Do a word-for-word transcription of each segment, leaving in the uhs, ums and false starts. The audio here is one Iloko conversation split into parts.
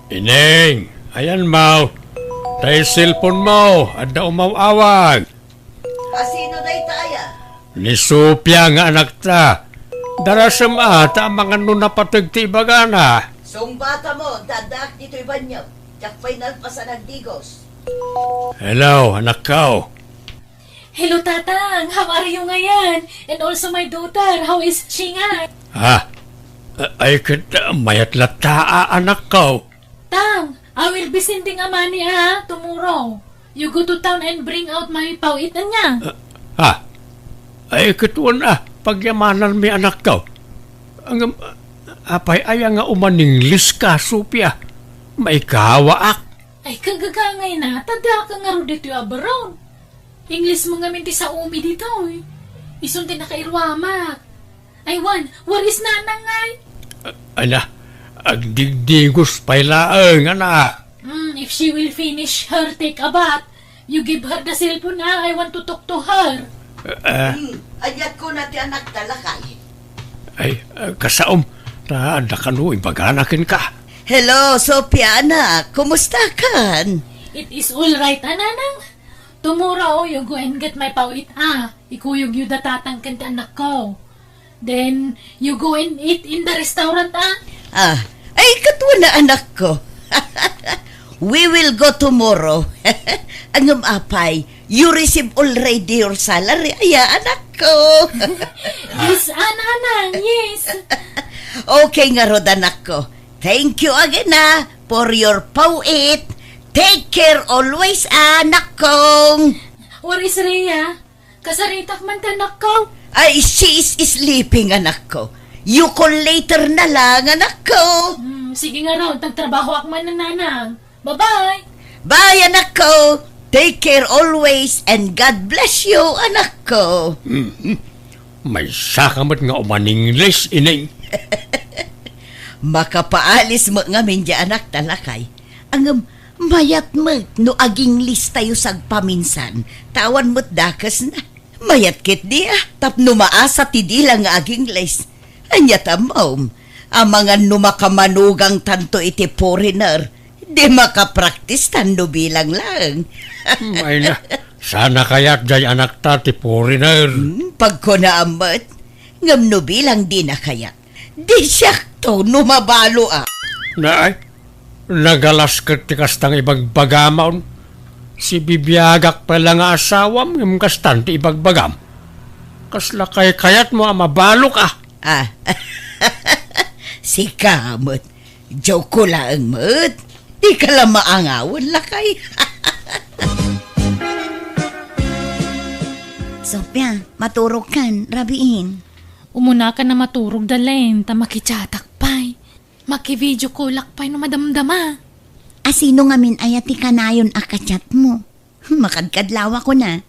Ineng, ayan mo. Tay cellphone mo, adda umaw-awag. Asino dayta aya? Ni Sofia nga anakta. Darasem a, ta amangan no napateg ti ibagana. Sungbata mo, ta addaak ditoy banio. Diak pay nalpasan agdigos. Hello, anakko. Hello, Tatang. How are you ngayon? And also my daughter, how is she nga? Ha? A-, ay, ket, ah, mayat latta, a, anakko. Tang, I will be sending a money, ha, tomorrow. You go to town and bring out my paw-it, ania? Ah, ha? Ay, ket wen, ah, pagyamanan mi, anakko. Ngem, ah, apay aya nga umaninglis ka, Sofia? Maikawaak. Ay, kagagangay na, ta daka ngarud ditoy abroad. Ingles mo ngamin ti saomi ditoy. Isun ti nakairuamak. Ay, wen, where is Nanang ngay? Ala, agdigdigos pay laeng, anak. Hmm, if she will finish her take a bath, you give her the cellphone, ah. I want to talk to her. Ah. Hmm, aniat kuna ti anakta, lakay? Ay, ah, kasaom, ta adda kano ibagana kenka. Hello, Sofia, anak. Kumusta kan? It is all right, a, Nanang. Tomorrow, you go and get my paw-it, ah. Ikuyogyo da Tatang ken ti anakko. Then, you go and eat in the restaurant, ah. Ah, ay, ket wen a, anakko. We will go tomorrow. Ngem apay, you receive already your salary, aya, anakko? Yes, a, Nanang, yes. Okay ngarud, anakko. Thank you again, ah, for your paw-it. Take care always, anakko. Where is Rhea? Kasaritak man ti anakko. Ay, she is sleeping, anakko. You call later na lang, anakko. Hmm, sige ngarud, agtrabahoak man, Nanang. Bye-bye. Bye, anakko. Take care always and God bless you, anakko. Mhm. Maysa ka met nga umaningles, ineng. Makapaalis met ngamin diay anakta, lakay. Ngem, mayat met no agingles tayo sagpaminsan, ta awan met dakesna. Mayat ketdi, a, tapno maasa ti dila nga agingles. Ania ta, mom, amangan no makamanugangtanto iti foreigner, di makapraktistan no bilang laeng. Hmm, ay na, sana kayat diay anakta ti foreigner. Hmm, pagkunaam met, ngem no bilang dina kayat, di siakto no mabaloak. Naay, nagalas ket ti kasta nga ibagbagam. Sibibiagak pay la nga asawam ngem kastan ti ibagbagam. Kasla kaykayatmo a mabalok, a? Ah, sika met. Joke ko laeng met. Dika la maangawen, lakay. Sofia, maturogkan, rabiin. Umunakan a maturog, Dalen, ta makichatak pay. Maki-video callak pay no madamdama. Asino ngamin aya ti kanayon a kachatmo? Makadkadlawa kuna.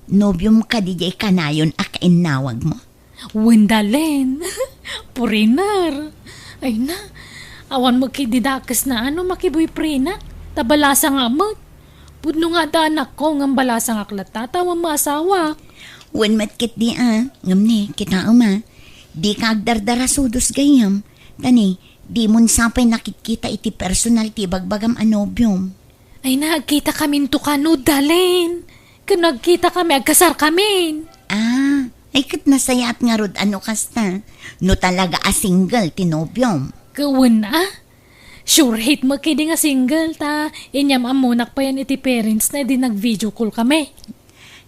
Nobiom kadi diay kanayon a kainnawagmo? Wen, Dalen. Foreigner. Ay na, awan met ketdi dakesna a no makiboyfriendak, ta balasangak met. Pudno nga adda anakko, ngem balasangak latta ta awan maasawak. Wen met ketdi a, ngem ne, kitaem a, dika agdardarasudos gayyem, ta ne, dimon sa pay nakitkita iti personal ti ibagbagam a nobiom. Ay na, agkitakaminto kano, Dalen. Ken no agkitakami, agkasarkamin. Ah, ay ket nasayaat ngarud a no kasta, no talaga a single ti nobiom. Ket wen a? Sure hit met ketdi nga single, ta inyam-ammonak payen iti parentsna idi nag-video call kami.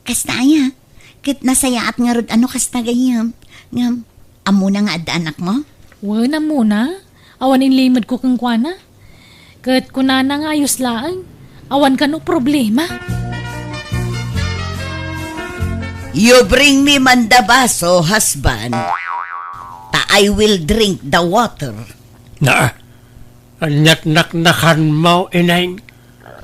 Kasta aya, ket nasayaat ngarud a no kasta gayyem. Ngem, ammona nga adda anakmo? Wen, ammona. Awan inlimedko kenkuana. Ket kunana nga ayos laeng, awan kano problema. You bring me man the baso, husband, ta I will drink the water. Na, ania't naknakanmo, ineng?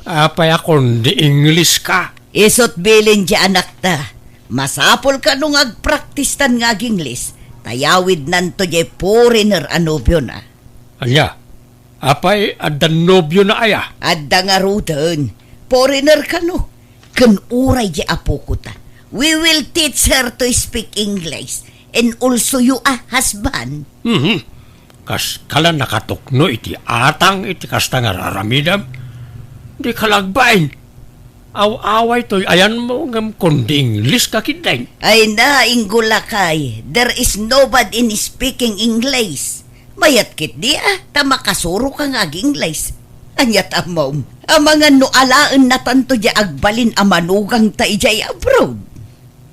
Apay a kundi Ingleska? Isu't bilin ti anakta, masapul kano nga agpraktistan nga agingles, ta yawidnanto diay foreigner a nobiona. Ania? Apay, adda nobiona aya? Adda ngaruden. Foreigner kano. Ken uray diay apoko ta. We will teach her to speak English and also you a husband. Mhm. Kaskala nakatukno iti atang iti kasta nga raramidem. Dika la agbain. Aw-away toy ayanmo ngem kundi Ingles ka ketdin. Ay na, Inggolakay, there is nobody in speaking English. Mayat ketdi a, ta makasuroka nga ag-Ingles. Ania ti ammom? Amangan no alaennatanto diay agbalin a manugangta idiay abroad.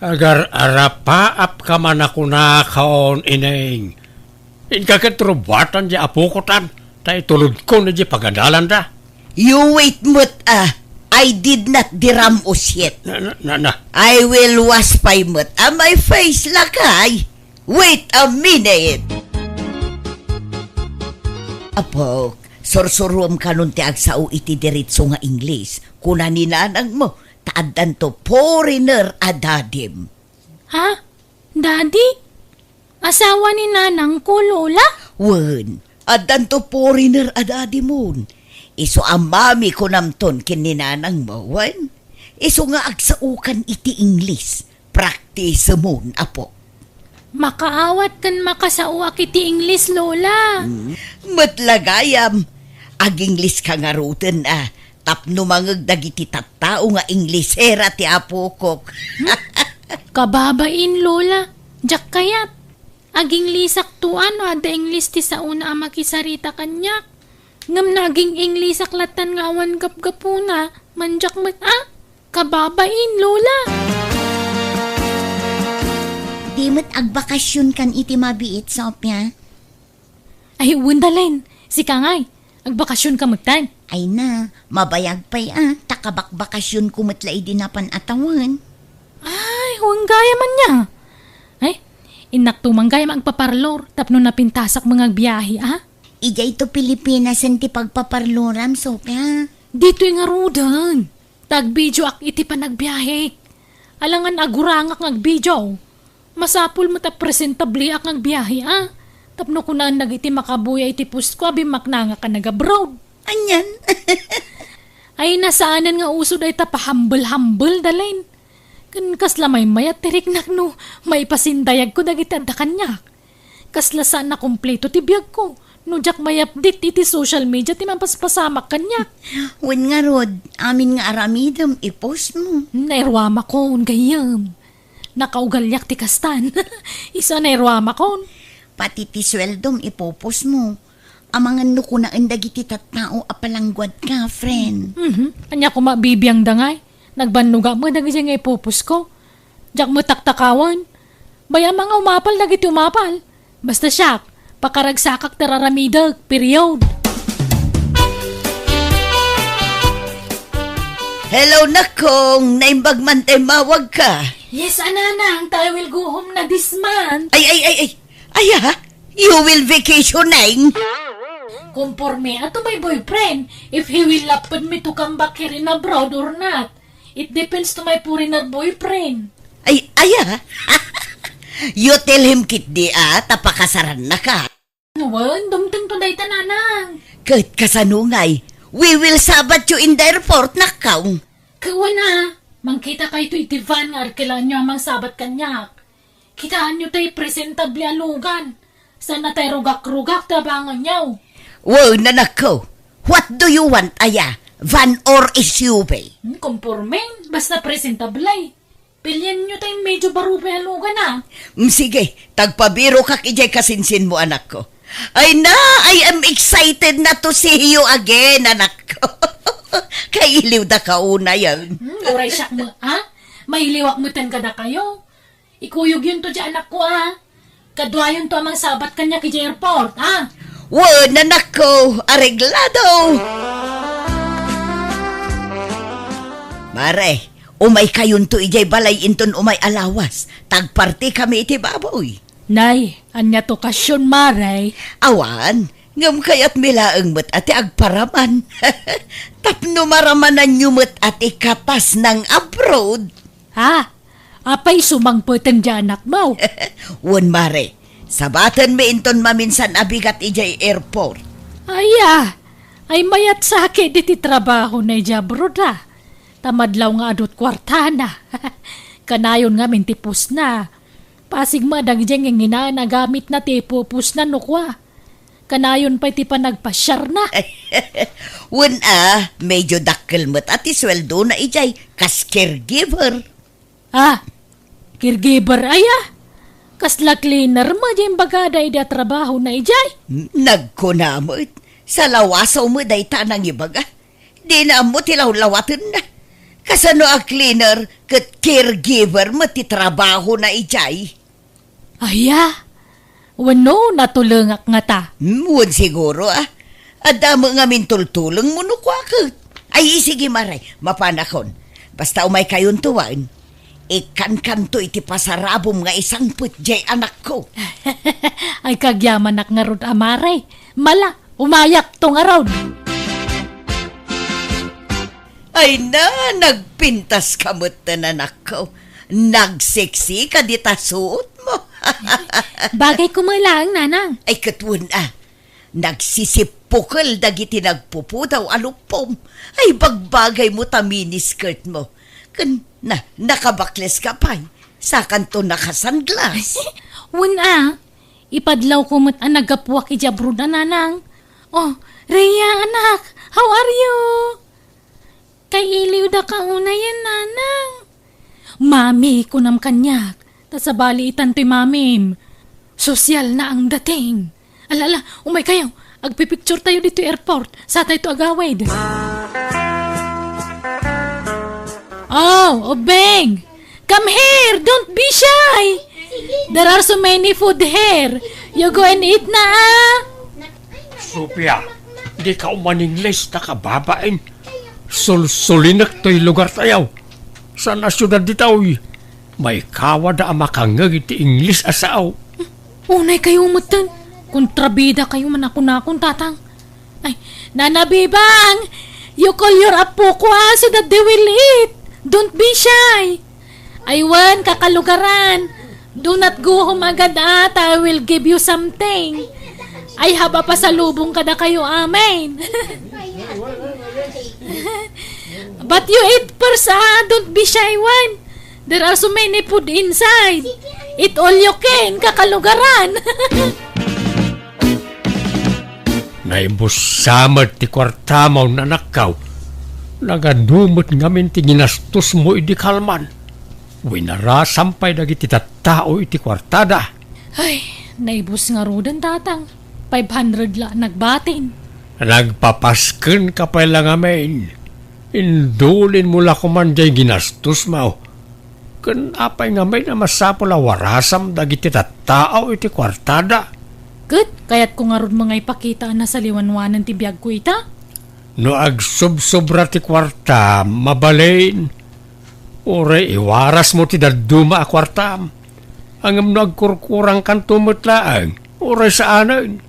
Agar-arapaapka man a kunakon, Ineng. Inka ket rubuatan diay apokotan, ta itulodkon idiay pagadalanda. You wait met a, I did not diram-os yet. Na, na, na, na. I will waspay met a my face, lakay. Wait a minute. Apok, sursuruem kanon ti agsao iti diretso nga Ingles. Kuna ni nanangmo, ta addanto foreigner a dadim. Ha? Daddy? Asawa ni nanangko, Lola? Wen, addanto foreigner a dadimon. Isu a mami kunamton ken ni nanangmo, wen? Isu nga agsaokan iti Ingles. Praktisemon, apo. Makaawat ken makasaoak iti Ingles, Lola. Hmm. Met la gayam, ag-Ingles ka ngaruden a, tapno mangeg dagiti tattao nga Inglesera ti apokok. Hmm? Kababain, Lola. Diak kayat. Ag-Inglesakto a no adda Ingles ti saona a makisarita kaniak. Ngem no aging-Inglesak lattan nga awan gapgapuna, mandiak met a. Kababain, Lola. Di met agbakasionkan iti mabiit, Sofia? Ay, wen, Dalen. Sika ngay, agbakasionka metten? Ay na, mabayag pay a, ta kabakbakasionko met la idi napan a tawen. Ay, wen gayam ania. Ay, innakto man gayam agpaparlor tapno napintasak met nga agbiahe, a? Idiay to Pilipinasen ti pagpaparloram, Sofia. Ditoy ngaruden. Ta agbideoak iti panagbiahek. Alangan agurangak nga agbideo. Masapul met a presentableak nga agbiahe, a. Tapno kunaen dagiti makabuya iti postko a bimmaknangak a nag-abroad. Anian? Ay, nasaanen nga uso dayta pahambel-hambel, Dalen. Ken kasla maymayat ti riknak no maipasindayagko dagiti adda kaniak. Kasla saan a kompleto ti biagko no diak may-update iti social media ti mapaspasamak kaniak. Wen ngarud, amin nga aramidem, i-post mo. Nairuamakon, gayyem. Nakaugaliak ti kastan. Isu a nairuamakon. Pati ti sueldom, ipo-post mo. Amangan no kunaen dagiti tattao a palangguadka, friend. Mhm. Ania koma bibiangda ngay? Nagbannogak met dagiti nga ipo-postko. Diak met taktakawan. Bay-am nga umapal dagiti umapal. Basta siak, pakaragsakak ti raramidek, period. Hello, Nakong. Naimbag man ta immawagka. Yes, a, Nanang, ta I will go home na this month. Ay, ay, ay, ay. Aya, you will vacationing? Konforme a to my boyfriend. If he will lapad me to come back here in abroad or not, it depends to my foreigner boyfriend. Ay, aya. You tell him ketdi a, ta pakasarannaka. Wen, dumtengto dayta, Nanang. Ket kasano ngay? We will sabat you in the airport, Nakong. Ket wen a, mangkitakayto iti van nga arkelaanyo a mangsabat kaniak. Kitaenyo tay presentable a lugan. Saan a tay rugak-rugak ti abanganyo. Wen, anakko, what do you want, aya? Van or S U V? Hmm, konporme, basta presentable. Pilienyo tay medyo barubay a lugan, a. Mm, sige, ta agpabirokak idiay kasinsinmo, anakko. Ay na, I am excited na to see you again, anakko. Kailiwdaka unayen. Hmm, uray siak met, a? Mailiwak metten kadakayo. Ikuyogyonto diay anakko, a. Kaduayonto a mangsabat kaniak idiay airport, a. Wen, anakko, areglado. Mare, umaykayonto idiay balay inton umay a lawas. Ta agpartikami iti baboy. Nay, ania ti okasion, Mare? Awan, ngem kayatmi laeng met a ti agparaman. Tapno maramananyo met a ti katas nang abroad. Ha? Apay, sumangpeten diay anakmo? Wen, Mare. Sabatenmi inton maminsan a bigat idiay airport. Aya, ay mayat sa ketdi ti trabahona idiay abroad, a. Ta madlaw nga adu't kuartana. Kanayon ngamin ti pusna. Pasig met dagiti nginginaen a gamitna ti ipupusna no kua. Kanayon pay ti panagpasiarna. Wen a, medyo dakkel met a ti sueldona idiay kas caregiver. Ah, caregiver aya? Kasla cleaner met diay imbagada idi a trabahona idiay? N-, nagkuna met. Salawasaw met dayta a nangibaga. Dina ammo ti lawlawatenna. Kasano a cleaner ket caregiver met ti trabahona idiay? Aya, wenno natulengak ngata? Hmm, wen siguro, ah. Adda met ngamin tultulengmo no kua ket. Ay, sige, Mare, mapanakon. Basta umaykayonto, wen. Ikkankanto iti pasarabom nga isangpet diay anakko. Ay, kagyamanak ngarud a, Mare. Mala, umayakto ngarud. Ay na, nagpintas ka met, anakko. Nagseksi ka dita suot mo. Bagay ko met laeng, Nanang. Ay, ket wen a. Nagsisippukel dagiti nagpupudaw a luppom. Ay, bagbagay mo ta miniskirt mo. Ken na, nakabakles ka pay. Sakanto nakasanglas. Wen a, ipadlaw ko met a naggapuak idiay abroad a, Nanang. Oh, Rhea, anak, how are you? Kay iliwda ka unayen, Nanang. Mami, kunam kaniak. Ta sabali itan toy mamim. Sosyal na ang dating. Ala, ala, umaykayo. Agpipicture tayo ditoy airport. Satayto agawid. Oh, Obeng! Come here! Don't be shy! There are so many food here. You go and eat na, ah! Sofia, dika umaningles ta kababain. Sulsulinek toy lugartayo. Saan a siudad ditoy? Maikawada a makangngeg iti Ingles a sao. Unaykayo metten. Kontrabidakayo man a kunakon, Tatang. Ay, Nana Bibang! You call your apoko, ah, so that they will eat. Don't be shy. Ay wen, kakalugaran. Do not go home agad, ah, ta I will give you something. I have a pasalubong kadakayo amin. But you eat first, ah. Don't be shy, wen. There are so many food inside. Eat all you can, kakalugaran. Naibussa met ti kuartamo, anakko. Nagadu met ngamin ti ginastosmo idi kalman. Winarasam pay dagiti tattao iti kuartada. Ay, naibus ngaruden, Tatang. Five hundred la nagbatin. Nagpapaskenka pay la ngamin. Indulinmo la koman diay ginastosmo. Ken apay ngamin a masapul a warasam dagiti tattao iti kuartada? Ket kayatko ngarud nga ipakita a nasaliwanwanen ti biagko ita. No agsubsobra ti kuarta, mabalin. Uray iwarasmo ti dadduma a kuartam. Ngem no agkurkurangkanto met laeng, uray saanen.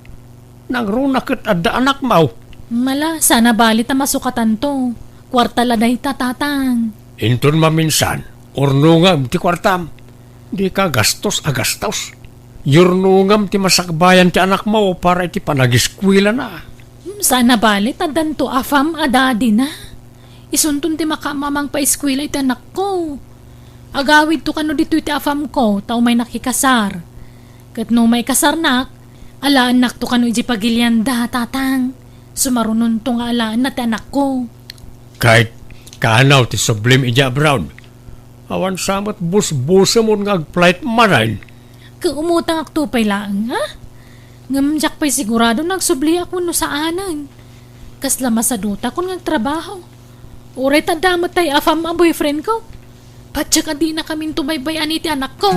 Nangruna ket adda anakmo. Mala, saan a bali ta masukatanto. Kuarta la dayta, Tatang. Inton maminsan, urnongem ti kuartam. Dika gastos a gastos. Yurnongem ti masakbayan ti anakmo para iti panagiskuelana. Hmm, saan a bali ta addanto afam a daddy na. Isunton ti makaamamang paiskuela iti anakko. Agawidto kano ditoy ti afamko ta umaynak ikasar. Ket no maikasarnak, alaennakto kano idiay pagilianda, Tatang. Sumarunonto nga alaenna ti anakko. Ket kanaw ti sublim idiay abroad. Awan sa met busbusemon nga ag-flight manen. Ket umutangakto pay laeng, ha? Ngem diak pay sigurado no agsubliak wenno saanen. Kasla masadutakon nga agtrabaho. Uray ta adda met tay afam a boyfriendko. Patiek a dinakaminto baybay-an iti anakko.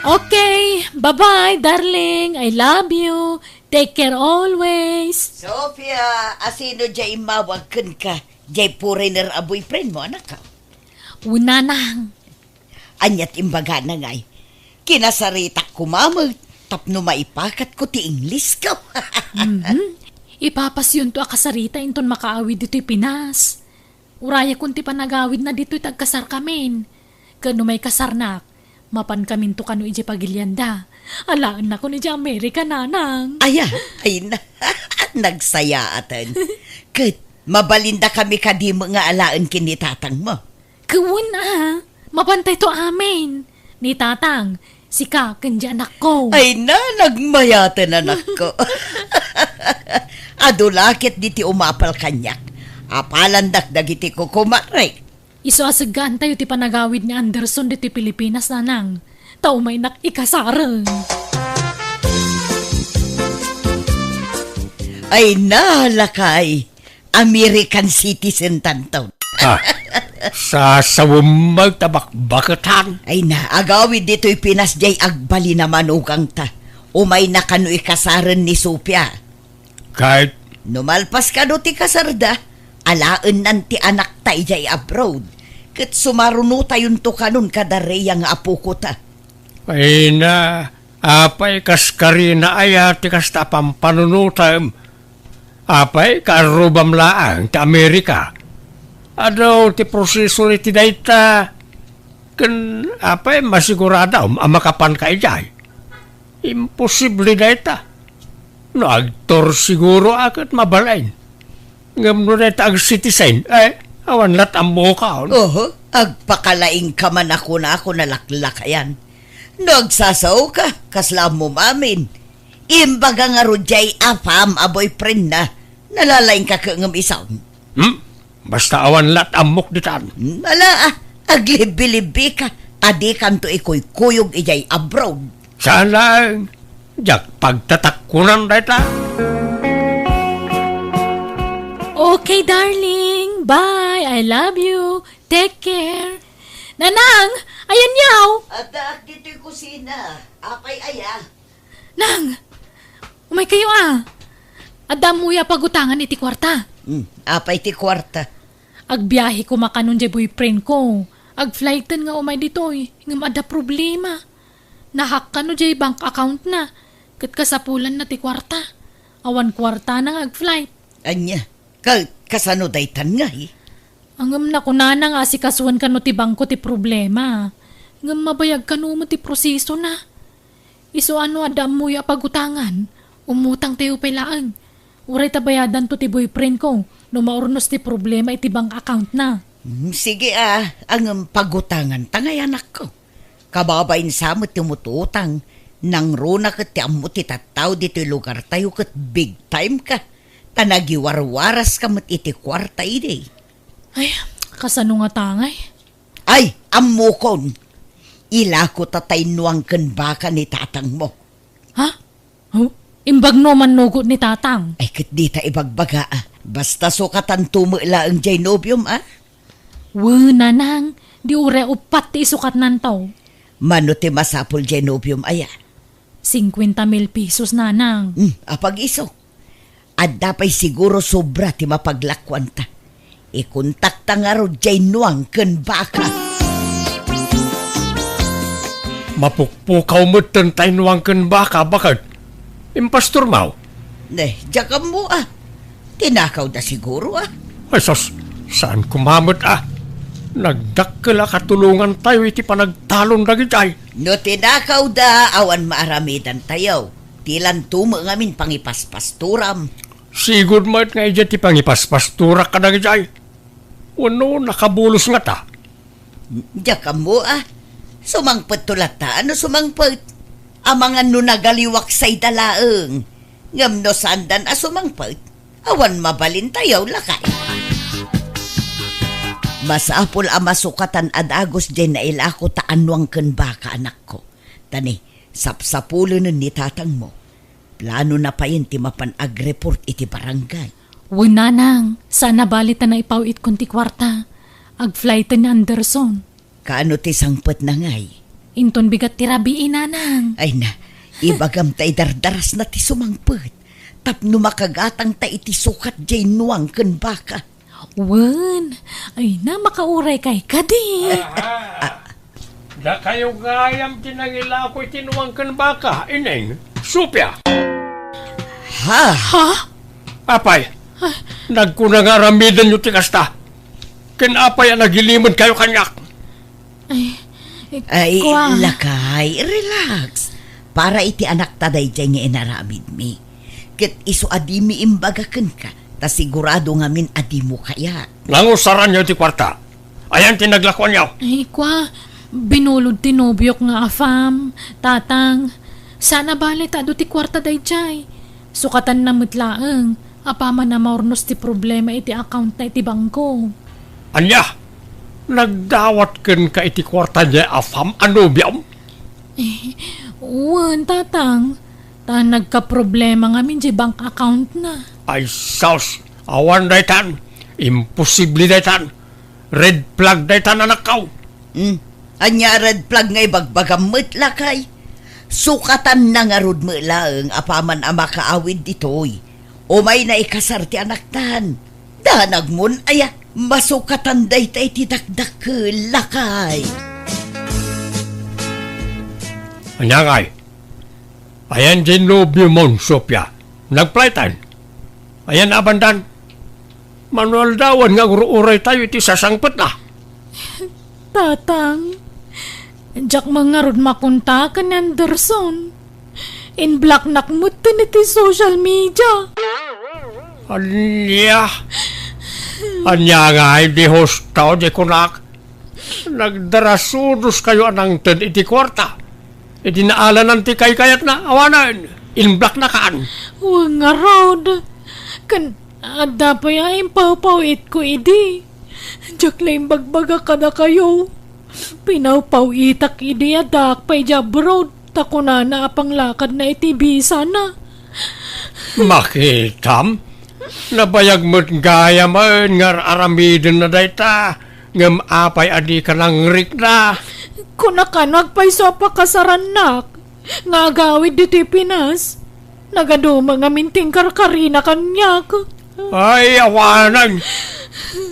Okay, bye-bye, darling. I love you. Take care always. Sofia, asino diay immawag kenka? Diay foreigner a boyfriendmo, anakko? Wen, Nanang. Ania ti imbagana ngay? Kinasaritak koma met tapno maipakatko ti Inglesko. Mhm. Ipapasyonto a kasarita inton makaawid ditoy Pinas. Urayakon ti panagawidna ditoy ta agkasarkamin. Ket no maikasarnak, mapankaminto kano idiay pagilianda. Alaennakon idiay Amerika, Nanang. Aya, ay na. Nagsayaaten. Ket mabalindakami kadi met nga alaen ken ni tatangmo? Ket wen a, mapantayto amin. Ni tatang, sika ken di anakko. Ay na, nagmayaten, anakko. Adu la ket diti umapal kaniak. Apalandak dagiti kukumarek. Isu a seggaantayo ti panagawid ni Anderson ditoy Pilipinas, nanang. Ta umaynak ikasaren. Ay na, lakay. American citizen tanto. Ah, sasawem met a bakbaketan. Ay na, agawid ditoy Pinas jay agbalin a manugangta. Umayna kano ikasaren ni Sofia. Ket? No malpas kano ti kasarda, alaennan ti anakta idiay abroad. Ket sumarunotayonto kanon kada Rhea nga apokota. Ay na, apay kas karina aya ti kasta a pampanunotem? Apay, kaarrubam laeng ti Amerika? Adu ti proseso iti dayta, ken apay, masiguradam a makapanka idiay? Imposible dayta. No agtor siguro a ket mabalin. Ngem no dayta ag-citizen, eh, awan lat ammokon. Oho, agpakalaingka man a kunako nalaklakayan. No agsasaoka, kasla ammom amin. Imbaga ngarud jay apam a boyfriendna, nalalaingka ket ngem isu. Hmm? Basta awan lat ammok ditan. Hmm, ala, ah, aglibbilibi ka, a dikanto ikuykuyog idiay abroad. Saan laeng, diak pagtatakkunan dayta. Okay, darling. Bye. I love you. Take care. Nanang, ayanyaw. Addaak ditoy kusina. Apay aya? Nang, umaykayo a. Adda ammoyo a pagutangan iti kuarta. Hmm, apay ti kuarta? Agbiahe koma kanon jay boyfriend ko. Agflighten nga umay ditoy, ngem adda problema. Nahack kano jay bank account na, ket kasapulanna ti kuarta. Awan kuartana nga agflight. Ania? Ka-, kasano daytan ngay? Ngem nakunana nga asikasuen kano ti bangko ti problema. Ngem mabayag kano met ti prosesona. Isu a no adda ammoyo a pagutangan, umutangtayo pay laeng. Uray ta bayadanto ti boyfriend ko no maurnos ti problema iti bank account na. Hmm, sige a, ngem pagutanganta ngay, anakko. Kababain sa met ti umututang, nangruna ket ti ammo ti tattao ditoy lugartayo ket big time ka. Ta nagiwarwaraska met iti kuarta idi. Ay, kasano ngata ngay? Ay, ammokon. Ilako ta taynuang ken baka ni tatangmo. Ha? Oh, imbag no mannugot ni tatang. Ay, ket dita ibagbaga, a. Basta sukatanto met laeng jay nobiom, a. Wen, nanang, di uray uppat ti isukatnanto. Mano ti masapul jay nobiom aya? Cincuenta mil pesos, nanang. Hmm, apag-isu. Adda pay siguro sobra ti mapaglakuanta. Ikontakta ngarud jay nuang ken baka. Mapukpukaw metten tay nuang ken baka, baket? Impastormaw? Ne, diak ammo, a. Tinakawda siguro, a. Ay, sus, saan koma met, a. Nagdakkel a katulongantayo iti panagtalon dagijay. No tinakawda, awan maaramidantayo. Dilanto met ngamin pangipaspastoram. Sigud met nga idiay ti pangipaspastorak kadagijay. Wenno, nakabulos ngata? Diak ammo, a. Sumangpetto latta no sumangpet. Amangan no nagaliwak sayda laeng. Ngem no saandan a sumangpet, awan mabalintayo, lakay. Masapul a masukatan a dagus diay nailako ta a nuang ken baka, anakko. Ta ni, sapsapulenen ni tatangmo. Planona payen ti mapan agreport iti barangay. Wen, nanang, saan a bali ta naipaw-itkon ti kuarta. Agflighten ni Anderson. Kaano ti sangpetna ngay? Inton bigat ti rabii, nanang. Ay na, ibagam ta idardarasna ti sumangpet. Tapno makagatangta iti sukat diay nuang ken baka. Wen, ay na, makauraykay kadi. Aha. Dakayo gayam ti nangilako iti nuang ken baka, Ineng, Sofia. Ha? Ha? Apay, nagkuna nga aramidenyo ti kasta. Ken apay a nagilimed kayo kaniak? Ay, eh, Ay, kua. Lakay, relax. Para iti anakta daydiay nga inaramidmi. Ket isu a dimi imbaga kenka, ta sigurado ngamin a dimo kayat. Nangusaranyo ti kuarta. Ayan ti naglakuanyo. Ay, kua, Binulod ti nobiok nga afam, tatang. Saan a bale ta adu ti kuarta daydiay. Sukatanna met laeng, apaman a maurnos ti problema iti accountna iti bangko. Ania? Nagdawat kenka iti kuarta diay afam a nobiom? Eh, wen, tatang. Ta nagkaproblema ngamin diay bank accountna. Ay sus, awan daytan. Imposible daytan. Red flag daytan, anakko. Hmm. Ania a red flag nga ibagbagam met, lakay? Sukatanna ngarud met laeng apaman a makaawid ditoy. Umayna ikasar ti anaktan. Danagmon aya, masukatan dayta iti dakdakkel, lakay. Ania ngay? Ayan diay nobiomon, Sofia. Nagflightan. Ayan a bandan. Mano aldawan nga agur-uraytayo iti sasangpetna. Tatang, diak man ngarud makontak ken ni Anderson. In-blocknak metten iti social media. Ania? Ania ngay, di husto, di kunak? Nagdarasudoskayo a nangted iti kuarta. Idi naalanan ti kaykayatna, awanen, in-blocknakan. Wen ngarud. Ken adda pay a impawpaw-itko idi. Diak la imbagbaga kadakayo. Pinawpaw-itak idi addaak pay idiay abroad, ta kunana a panglakadna iti bisana. Makitam? Nabayag met gayamen nga ar-aramidenna dayta, ngem apay a dika nangrikna? Kunak, no agpayso a pakasarannak nga agawid ditoy Pinas, nagaduman ngamin ti inkarkarina kaniak. Ay, awanen!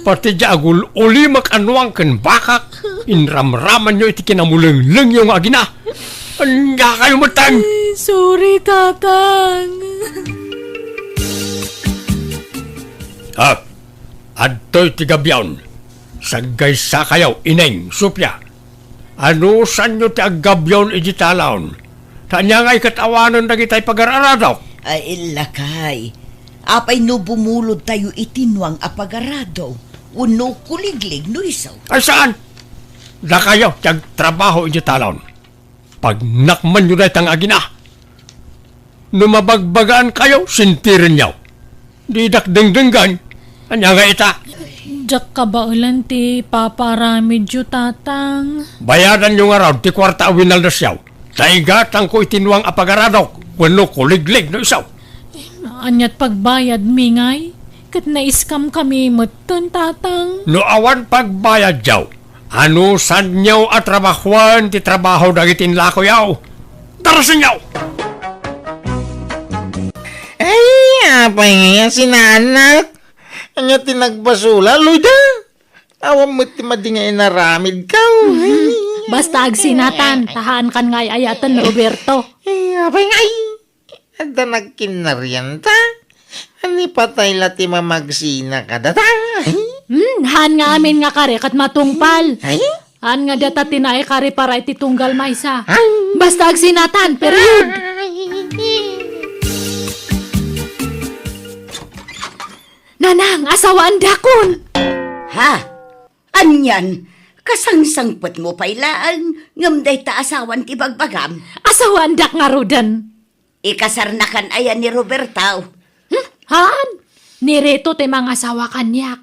Pati diay agul-ulimek a nuang ken bakak, inramramanyo iti kinamulenglengyo nga agina. Ania kayo metten? Ay, sorry, Tatang. Ah, adtoy ti gabion. Saggaysakayo, Ineng, Sofia. Anusanyo ti aggabion idiay talaon? Ta ania ngay ket awanen dagitay pagar-aradok? Ay, lakay. Apay no bumulodtayo iti nuang a pagarado wenno kuliglig no isu? Ay, saan? Dakayo ti agtrabaho idiay talaon. Pagnakmanyo dayta nga agina. No mabagbagaankayo, sentirenyo. Didak dengdenggen. Ania ngay ita? Diak kabaelan ti ipapaaramidyo, Tatang. Bayadanyo ngarud ti kuarta a winaldasyo. Ta igatangko iti nuang a pagaradok wenno kuliglig no isu. Aniat pagbayadmi ngay? Ket na-scam kami metten, Tatang. No awan pagbayadyo, anusanyo a trabahoen ti trabaho dagiti inlakoyo? Darasenyo! Ay, apay ngay a sinaanak? Ania ti nagbasol, Loida? Awan met ti madi nga inaramidko. Mhm. Basta agsinatan, ta haankan nga ay-ayaten, Roberto. Ay, apay ngay. Adda nagkinnarianta? Ani patay la ti mamagsina kadata? Hmm, haan nga amin nga kari ket matungpal. Ay? Haan nga data ti naikari para iti tunggal maysa. Ay? Basta agsinatan, period. Ay. Nanang, asawaandakon! Ha? Anian, kasangsangpetmo pay laeng, ngem dayta asawan ti bagbagam? Asawaandak ngaruden. Ikasarnakan aya ni Roberto? Hmm, haan. Ni Rito ti mangasawa kaniak.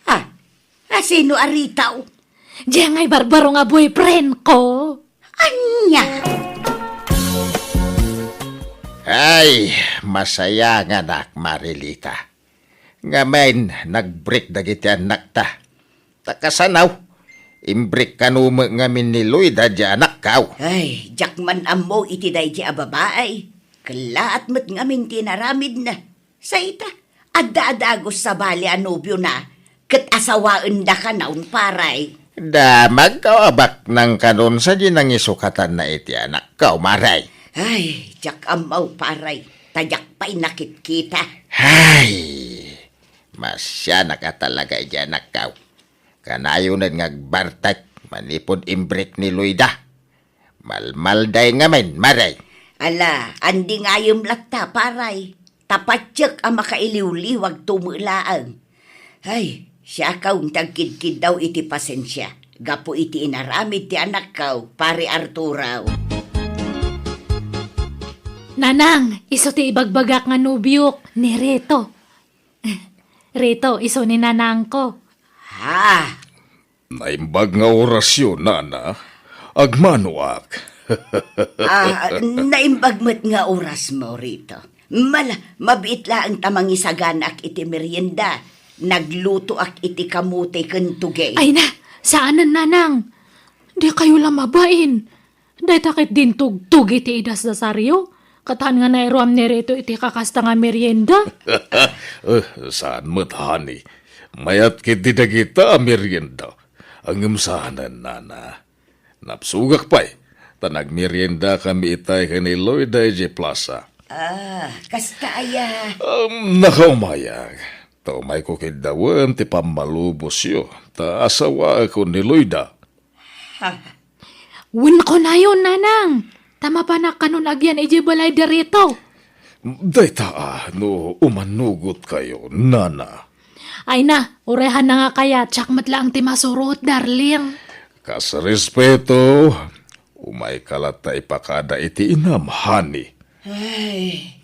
Ah, a sino a Rito? Diay ngay barbaro nga boyfriend ko. Ania? Ay, masaya nga anak, Marilita. Ngamin, nag-break dagiti annakta. Ta kasano? Imbreak kano met ngamin ni Loida diay anakko. Ay, diak man ammo iti daydi a babai. Kellaat met ngamin ti inaramidna. Say ita, adda a dagus sabali a nobiona, ket asawaendakanon, paray. Damagko a baknangkanon sadi nangisukatanna iti anakko, maray. Ay, diak ammo, paray, ta diak pay nakitkita. Ay, masianak a talaga idiay anakko. Kanayonen nga agbartek manipud imbreak ni Loida. Malmalday ngamin, maray. Ala, andingayem latta, paray. Ta patiek a makailiwliwagto met laeng. Ay, siakon ti agkidkiddaw iti pasensia. gapu iti inaramid ti anakko, Pare Arturo. Nanang, isu ti ibagbagak nga nobiok, ni Reto. Reto, isu ni nanangko. Ha? Naimbag nga orasyo, nana. Agmanoak. Ah, naimbag met nga orasmo, Reto. Mala, mabiit laeng ta mangisaganaak iti merienda. Naglutoak iti kamote ken tugey. Ay na, saanen, nanang. Dikayo la mabain. Dayta ket dintugtog iti idasdasaryo. Ket haan nga nairuam ni Reto iti kakasta nga merienda. Eh, saan met, honey. Mayat ketdi dagita a merienda. Ngem saanen, nana. Napsugak pay, ta nagmeriendakami itay ken ni Loida idiay plaza. Ah, kasta aya. Um, nakaumayag. Ta umayko kiddawen ti pammalubosyo, ta asawaekon ni Loida. Ha? Wen kunayon, nanang, ta mapanak kanon agyan idiay balay da Reto. Dayta a, no umannugotkayo, nana. Ay na, uray haan na nga kayat, siak met laeng ti masurot, darling. Kas respeto, umayka latta ipakada iti inam, honey. Ay,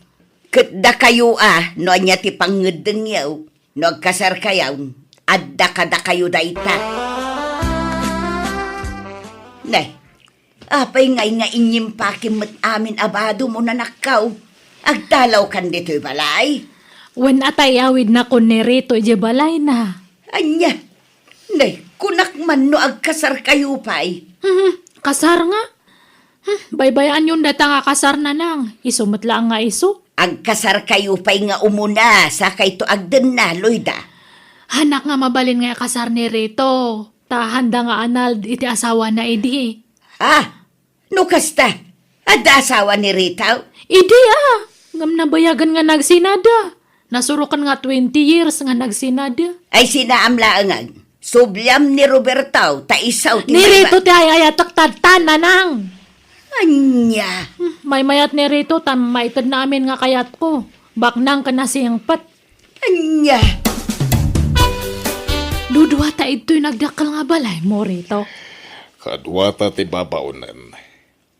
ket dakayo a, no ania ti pangngeddengyo, no agkasarkayon, adda kadakayo dayta. Ne, apay ngay nga inyimpakim met amin a badom, nanakko? Agtalawkan ditoy balay? Wen a tay awidnakon ni Reto idiay balayna. Ania? Ne, kunak man no agkasarkayo pay. Hmm, kasar nga? Hmm, baybayaanyon dayta nga kasar, nanang. Isu met laeng nga isu. Agkasarkayo pay nga umuna, sakayto agdenna, Loida. Haanak nga mabalin nga ikasar ni Reto. Ta haanda nga anald iti asawana idi. Ah, no kasta, adda asawa ni Reto? Idi a, ngem nabayagen nga nagsinada. Nasuroken nga twenty years nga nagsinada. Ay, sinaam laengen. Subliam ni Roberto, ta isu ti Ni maiba- Reto ti ay-ayatek tatta, nanang. Ania? Hmm, maymayat ni Reto, ta maitedna amin nga kayatko. Baknang ken nasingpet. Ania? Dudua ta idtoy nagdakkel nga balaymo, Reto. Kaduata ti babaonen.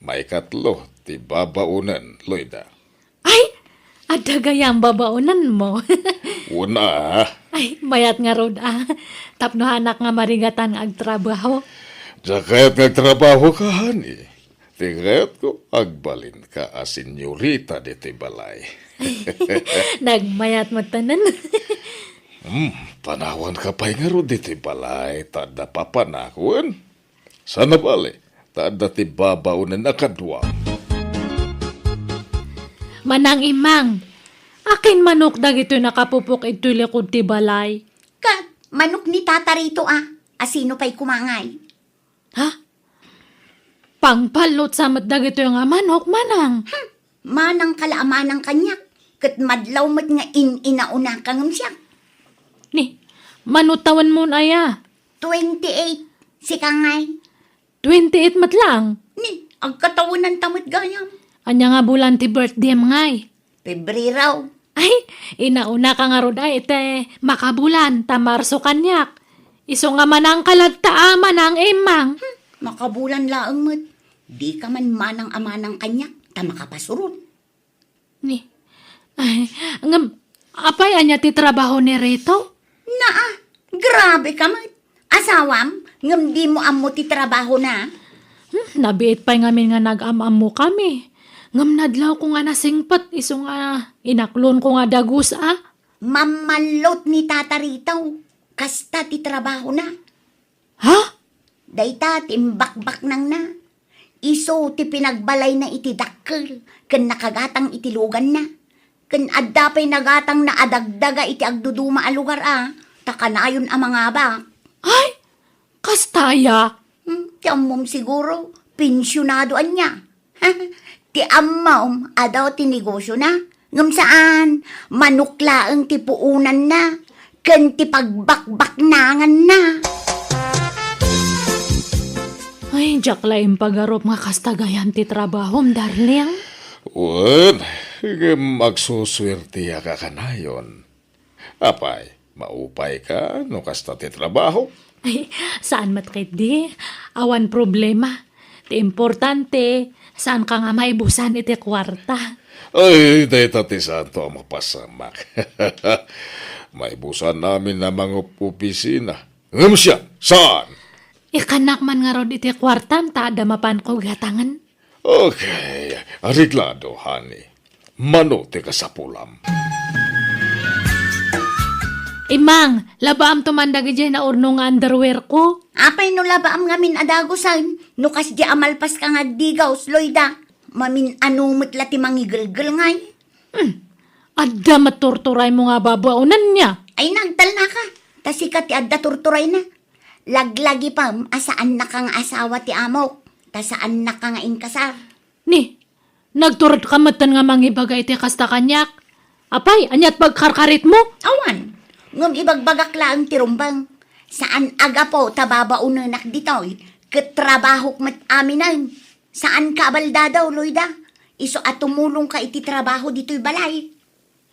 Maikatlo ti babaonen, Loida. Ay, adda gayam babaonenmo. Una. Ay, mayat ngarud a. Tapno haanak nga marigatan nga agtrabaho. Diak kayat nga agtrabahoka, honey. Ti kayatko, agbalinka a senyorita ditoy balay. Nagmayat met tanan. Hmm, panawanka pay ngarud ditoy balay, ta adda papanak, wen? Saan a bale, ta adda ti babaonen a kadua. Manang Imang, akin manok dagitoy nakapupok idtoy likud ti balay? Ket, manok ni Tata Reto a, asino pay koma ngay? Ha? Pangpallot sa met dagitoy nga manok, manang. Hmm, manang kala a manang kaniak, ket madlaw met nga in-inaunaka ngem siak. Ni, mano tawenmon aya? Twenty-eight, sika ngay? Twenty-eight met laeng? Ni, agkatawenanta met gayam. Ania nga bulan ti birthdayem ngay? Pebrero. Ay, inaunaka ngarud ay iti makabulan, ta Marso kaniak. Isu nga manangka latta a, Manang Imang. Hmm, makabulan laeng met. Dika man manang a manang kaniak, ta makapasurot. Ni, ay, ngem, apay ania ti trabaho ni Reto? Naa, grabe ka met. Asawam, ngem dimo ammo ti trabahona? Hmm, nabiit pay ngamin nga nag-am-ammokami. Ngem nadlawko nga nasingpet isu nga inaklonko nga dagus a. Mammallot ni Tata Reto. Kasta ti trabahona. Ha? Dayta ti imbakbaknangna. Isu ti pinagbalayna iti dakkel ken nakagatang iti luganna. Ken adda pay nagatangna a dagdaga iti agduduma a lugar a, ta kanayon a mangabak. Ay, kasta aya? Hmm, ti ammom siguro, pensionado ania. Ti ammom, adu ti negosiona. Ngem saan, manok laeng ti puonanna, ken ti pagbakbaknanganna. Ay, diak la impagarup nga kasta gayam ti trabahom, darling. Wen, ngem agsusuertiak a kanayon. Apay, maupayka no kasta ti trabaho? Ay, saan met ketdi? Awan problema. Ti importante, saanka nga maibusan iti kuarta. Ay, dayta ti saanto a mapasamak. Maibusan amin a mangup-opisina. Ngem siak, saan? Ikkannak man ngarud iti kuartam ta adda mapanko gatangen. Okay, areglado, honey. Mano ti kasapulam? Imang, labaamto man dagidiay naurno nga underwear ko. Apay no labaam ngamin a dagusen, no kasdiay a malpaska nga agdigaws, Loida? Mamin-ano met la ti mangigelgel ngay. Hmm. Adda met turturaymo nga babaonenna. Ay, nagtalnaka. Ta sika ti adda turturayna. Laglagipem a saannaka nga asawa ti amok, ta saannaka nga inkasar. Ni, nagturedka metten nga mangibaga iti kasta kaniak. Apay, aniat pagkarkaritmo? Awan. Ngem ibagbagak laeng ti rumbeng. Saan a gapu ta babaonenak ditoy, ket trabahok met aminen. Saanka a baldadaw, Loida. Isu a tumulongka iti trabaho ditoy balay.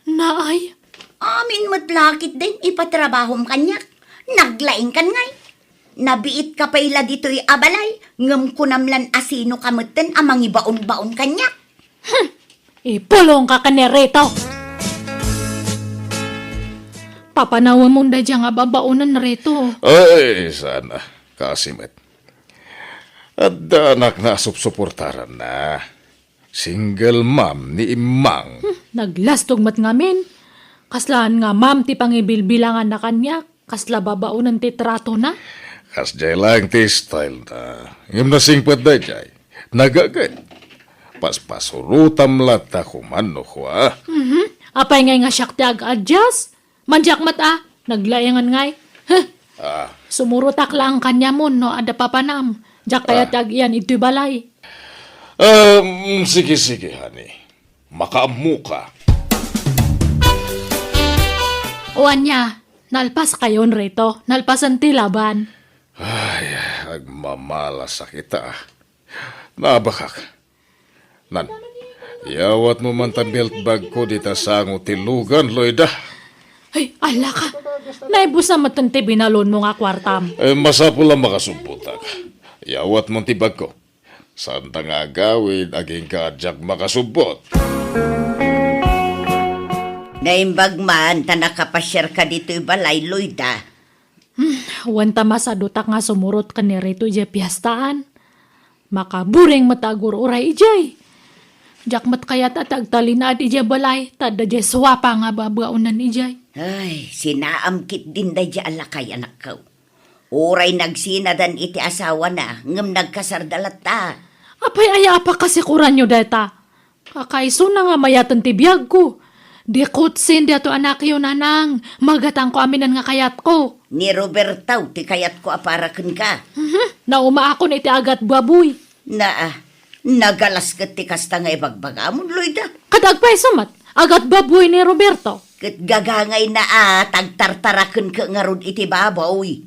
Naay? Amin met la ketdin ipatrabahom kaniak. Naglaingkan ngay. Nabiitka pay la ditoy a balay, ngem kunam lan a sinoka metten a mangibaonbaon kaniak. Hmm. Ipulongka ken ni Rito. Papanawemon daydiay nga babaonen, Rito. Ay, sana. Kasi met. Adda anakna a supsuportaranna. Single mom ni Imang. Hmm, naglastog met ngamin. Kaslaan nga mom ti pangibilbilanganna kaniak, kasla babaonen ti tratona. Kasdiay laeng ti style na. Ngem nasingpet daydiay. Nagaget. Paspasurotam latta koma no kua. Mhm. Apay ngay nga siak ti ag-adjust? Mandiak met a, naglaingan ngay. Huh! Ah. Sumurotak laeng kaniamon no adda papanam. Diak kayat ti ag-iyan itoy balay. Um, sige, sige, honey. Makaammoka. O ania, nalpaskayon, Rito. Nalpasen ti laban. Ay, agmamalasak ita. Nabakak. Nan, yawatmo man ta belt bag ko dita sango ti lugan, Loida. Ay, alaka. Naibusan met ti binalonmo nga kuartam. Eh, masapul a makasubbotak. Yawatmo ti bag ko. Saanta nga agawid, agingga a diak makasubbot. Naimbag man ta nakapasiarka ditoy balay, Loida. Hmm, wen ta masadutak nga sumurot ken ni Rito idiay piestaan. Makaburing met a agur-uray idiay. Diak met kayat a ti agtalinaed idiay balay, ta adda diay suapa nga babaonen idiay. Ay, sinaam ketdin daydiay a lakay, anakko. Uray nagsinadan iti asawana, ngem nagkasarda latta. Apay aya a pakasikuranyo dayta? Kakaisuna nga mayaten ti biagko. Di kutsin daytoy anakyo, nanang. Magatangko aminen nga kayatko. Ni Roberto ti kayatko a para kenka. Mhm. Naumaakon iti agatbaboy. Naa, nagalas ket ti kasta nga ibagbagamon, Loida. Ket agpayso met, agatbaboy ni Roberto. Ket gagangayna a tagtartarakenka ngarud iti baboy.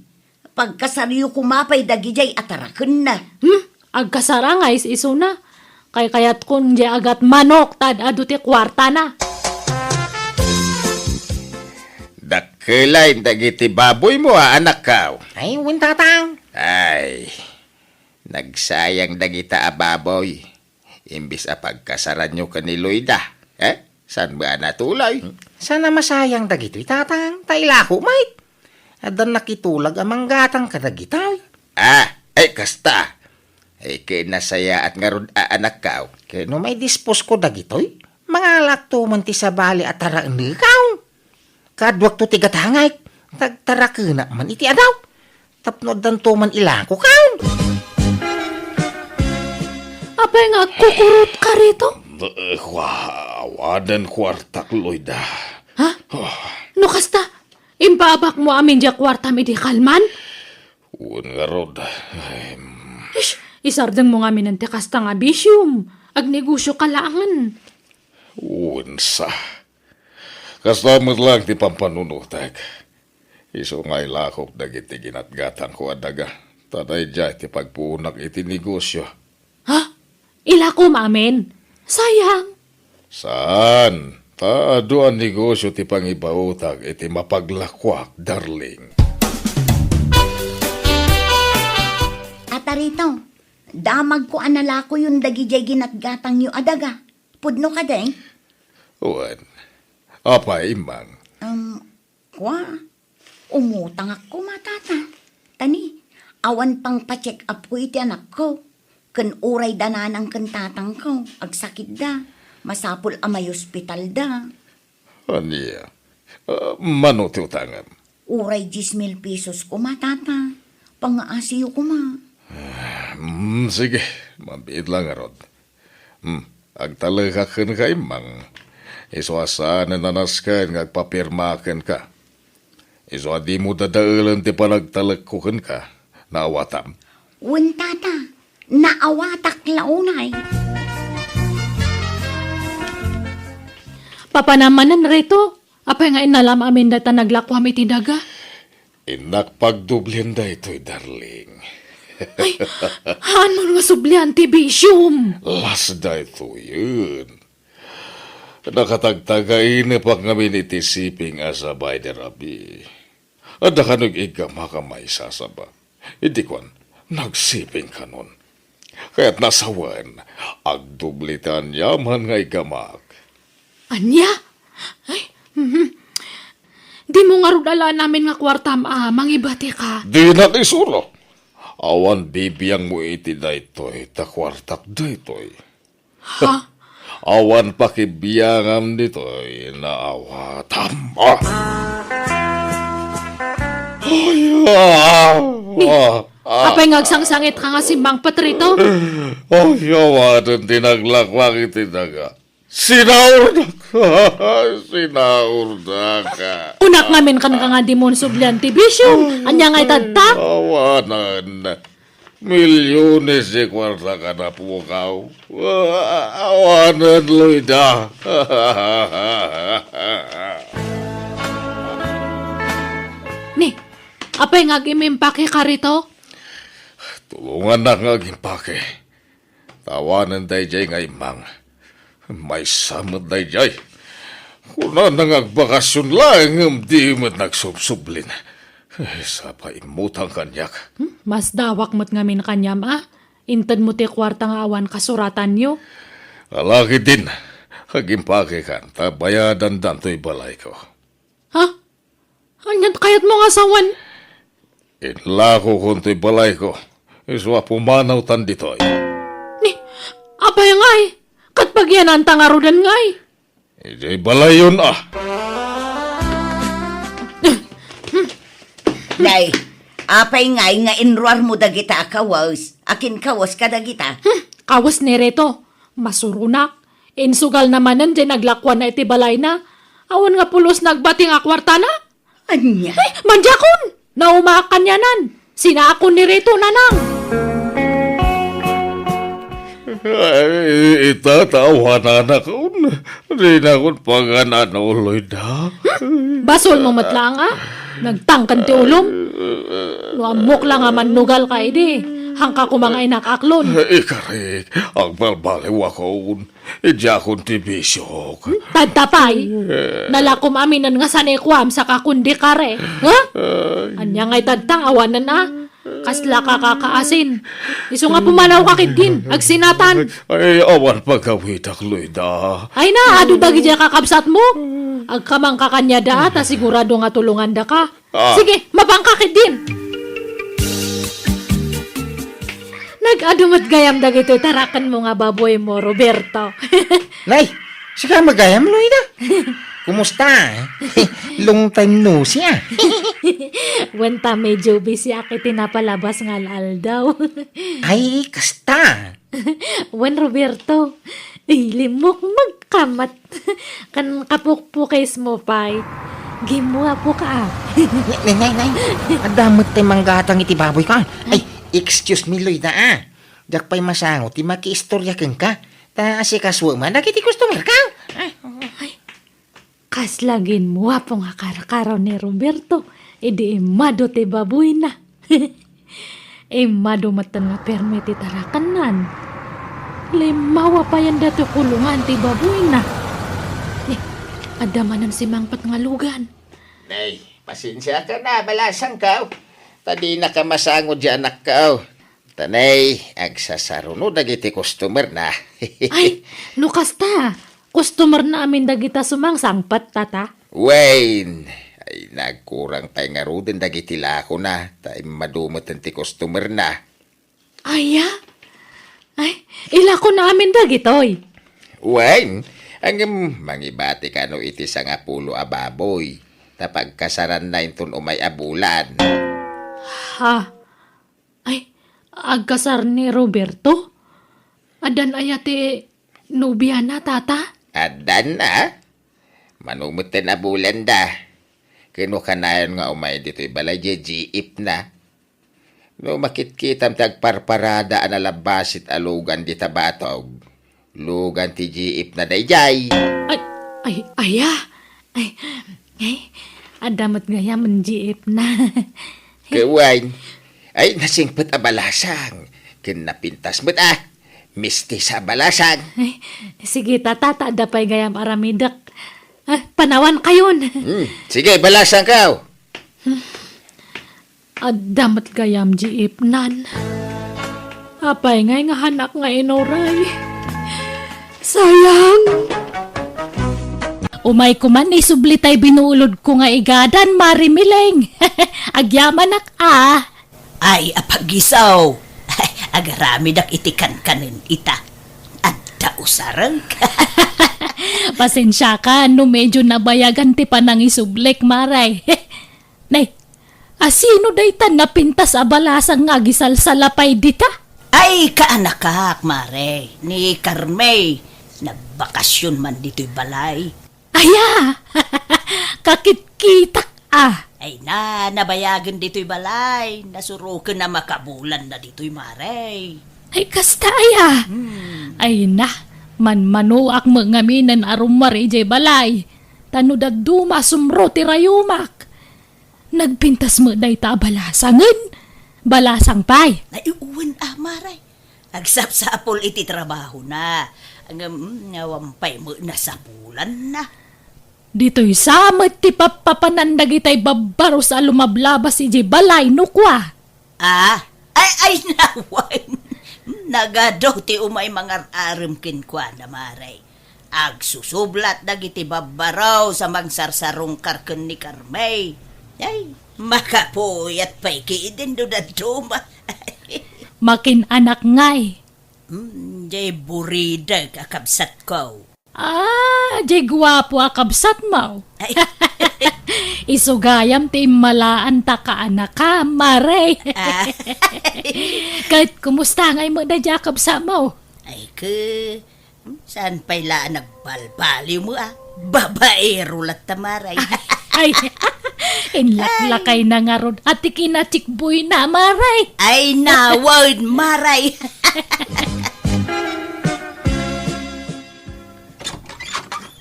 Pagkasaryo koma pay dagidiay a tarakenna. Hmm? Agkasara nga is-isuna. Kaykayatkon diay agat manok ta ad-adu ti kuartana. Dakkelay dagiti baboymo a, anakko. Ay, wen, tatang. Ay, nagsayang dagita a baboy. Imbes a pagkasaranyo ken ni Loida, eh? Saan ba a natuloy? Saan a masayang dagitoy, tatang? Ta ilako met. Addan nakitulag a manggatang kadagitoy. Ah, ay kasta. Ay, ket nasayaat ngarud a, anakko. Ket no maidisposko dagitoy, mangalakto man ti sabali a taraenneko. Kaduakto ti gatangek, tagtarakenak man iti adaw. Tapno addanto man ilako, kaon. Apay nga agkukurotka, Rito? Eh, kua, awanen kuartak, Loida. Ha? Oh. No kasta, impaabakmo amin diay kuartam idi kalman? Wen ngarud. Em. Ish, isardengmo ngamin ti kasta nga bisiom. Agnegosioka laengen. Wen sa. Kasta met laeng ti pampanunotek. Isu nga ilakok dagiti ginatgatangko a daga, ta daydiay ti pagpuonak iti negosio. Ha? Ilakom amin? Sayang. Saan? Ta adu a negosio ti pangibaotak iti mapaglakoak, darling. Rito, damagko a nalakoyon dagidiay ginatgatangyo a daga. Pudno kadi? Wen. Apay, Immang? Um, kua, umutangak koma, Tata. Tani, awan pangpa-check up ko iti anakko. Ken uray da nanang ken tatangko, agsakitda. Masapul a maiospitalda. Ania? Ah, mano ti utangem? Uray dies mil pesos koma, Tata. Pangngaasiyo koma. Ah, mm, sige. Mabiit la ngarud. Hmm, agtalekak kenka, Immang. Isu a saanen a nasken nga agpapirma kenka. Isu a dimo dadaelen ti panagtalekko kenka. Naawatam? Wen, Tata. Naawatak la unay. Papanam manen, Rito. Apay nga innalam amin dayta naglakuam iti daga? Innak pagdoblien daytoy, darling. Ay, haan mo nga sublian ti bisiom. Las daytoyen. Nakatagtagainepak ngamin iti siping a sabay ni Rabi. Adda kano iggamak a maisasaba. Idi kuan, nagsiping kanon. Kayatna a sawen, agdubli ti aniaman nga iggamak. Ania? Ay, mhm. Dimo ngarud alaen amin nga kuartam a mangibatika. Dinak isuro. Awan bibiangmo iti daytoy, ta kuartak daytoy. Ha? Awan pakibiangam ditoy, naawatam. Ah! Ay, ah! Ni, ah, ah. Apay nga agsangsangitka nga simmangpet, Rito? Ay, awanen ti naglakuak iti daga. Sinaurdak. Sinaurdak. Kunak ngamin kenka nga dimo sublian ti bisiom. Ania nga itadta? Awanen. Milyones ti kuartak a napukaw. Awanen, Loida. Ni, apay nga agimpakeka, Rito? Tulongannak nga agimpake. Ta awanen daydiay nga immang. Maysa met daydiay. Kunana nga agbakasyon laeng ngem di met nagsubsublin. Eh, sapa immutang kaniak. Hmm? Masdawak met ngamin kaniam a. Intedmo ti kuarta nga awan kasuratanyo. Ala ketdin, agimpakekan ta bayadandan toy balayko. Ha? Anian kayatmo nga sawen? Inlakokon toy balayko, isu a pumanawtan ditoy. Ni, apay ngay? Ket pagiananta ngaruden ngay? Idiay balayyon a. Nay, apay ngay nga inruarmo dagita a kawes? Akin kawes kadagita? Hmm, kawes ni Rito. Masuronak. Insugalna manen diay naglakuanna iti balayna. Awan nga pulos nagbating a kuartana. Ania? Ay, mandiakon! Naumaak kanianan. Sinaakon ni Rito, nanang. Ay, ita, ta awananakon. Dinakon pagan-ano, Loida. Hmm? Basolmo met laeng a. Nagtangken ti ulom. No ammok la nga mannugalka idi, haanka koma nga inakaklon. Ikarik, agbalbaliwakon. Idiakon ti bisiok. Hmm? Tadta pay. Eh. Nalakom aminen nga sanikuam saka kundi kare. Ha? Ay. Ania ngay tadta, awanen a. Kasla kakakaasin. Isu nga pumanawka ketdin, agsinatan. Ay, awan pagawidak, Loida. Ay na, adu dagidiay kakabsatmo. Agkamangka kaniada a, ta sigurado nga tulongandaka. Ah. Sige, mapanka ketdin. Nag-adu met gayam dagitoy tarakenmo nga baboymo, Roberto. Nay, sika met gayam, Loida? Kumusta? Long time no see, ah. Wen ta medyo busy ak iti napalabas nga al-aldaw. Ay, kasta. Wen, Roberto, ay, limukmok ka met. Kan kapukpukes mo pay. Gimwapo ka, ah. Nay, nay, nay, nay. Adda met tay manggatang iti baboy ka. Ay, excuse me, Loida, ah. Diak pay masango ti makiistorya kenka. Ta asikasuem man dagiti customer ka. Ay, oo. Ay, kasla gimwapo nga karkaro ni Roberto idi immadu ti baboyna. Immadu metten nga permi ti tarakennan. Limmawa payen datoy kulongan ti baboyna. Eh, adda manen simangpet nga lugan. Nay, pasensiakan a, balasangko. Ta dinaka masango diay anakko. Tanay, agsasaruno dagiti customer na. Ay, no kasta, customer na amin dagita sumangsangpet, tata? Wen, ay, nagkurang pay ngaruden dagiti lakona, ta immadu met ti customer na. Aya? Ay, ilako na amin dagitoy. Wen, ngem mangibati kano iti sangapulo a baboy, ta pagkasaranna inton umay a bulan. Ha? Ay, agkasar ni Roberto? Addan aya ti nobiana, tata? Addan a. Mano met ti nabulanda. Ken no kanayon nga umay ditoy balay, di jeep na. No makitkitam ti agparparada a nalabasit a lugan dita batog, lugan ti jeep na daydiay. Ay, ay, aya? Ay, ay, adda met gayam jeep na. Kawan, ay, nasingpet a balasang. Ken napintas met a. Mistis a balasang. Ay, sige, tata, ta adda pay gayam aramidek. Ah, panawan kayon. Hmm, sige, balasang kaw. Adda met gayam jeep nan. Apay ngay nga hanak nga inuray. Sayang. Umay ko man isubli tay binuulod ko nga igadan, Mari Mileng. Agyamanak a. Ay, apagisaw. Agaramidak iti kankanen ita. Adda usarek. Pasensiaka no medyo nabayagan ti panangisublik, Mare. Nay, asino dayta napintas a balasang nga agisalsalapay dita? Ay, kaanakak, Mare, ni Carme. Nagbakasyon man ditoy balay. Aya! Kakitkitak a! Ay na, nabayagen ditoy balay. Nasuroken a makabulan na ditoy, Mare. Ay, kasta aya! Hmm. Ay na, manmanuak met ngamin a rummuar idiay balay. Ta no dadduma, sumro ti rayumak. Nagpintas met dayta a balasangen. Balasang pay. Ay, wen a, Mare. Agsapsapul iti trabahona. Ngem, mm, awan pay met nasapulanna. Ditoy sa met ti pappapanan dagitay babbaros a lumablabas idiay balay, no kua? Ah? Ay, ay, nawan. Nagadu ti umay mangar-arem kenkuana, Mare. Agsusublat dagiti babbaros a mangsarsarungkar ken ni Carme. Ay, makapuyat pay ketdin no dadduma. Makin-anak ngay. Hmm, jay buridek a kabsatko. Ah, jay guapo a kabsatmo. Ay. Isu gayam ti immalaanta kaanakam, Mare. Ah. Ket kumusta ngay met daydiay a kabsatmo? Ay, ke, hmm, saan pay la a nagbalbaliw mo, ah? Babaero latta, Mare. Ay, inlaklakay na ngarud. Ati kinachikboy na, Mare. Ay, nawan, Mare.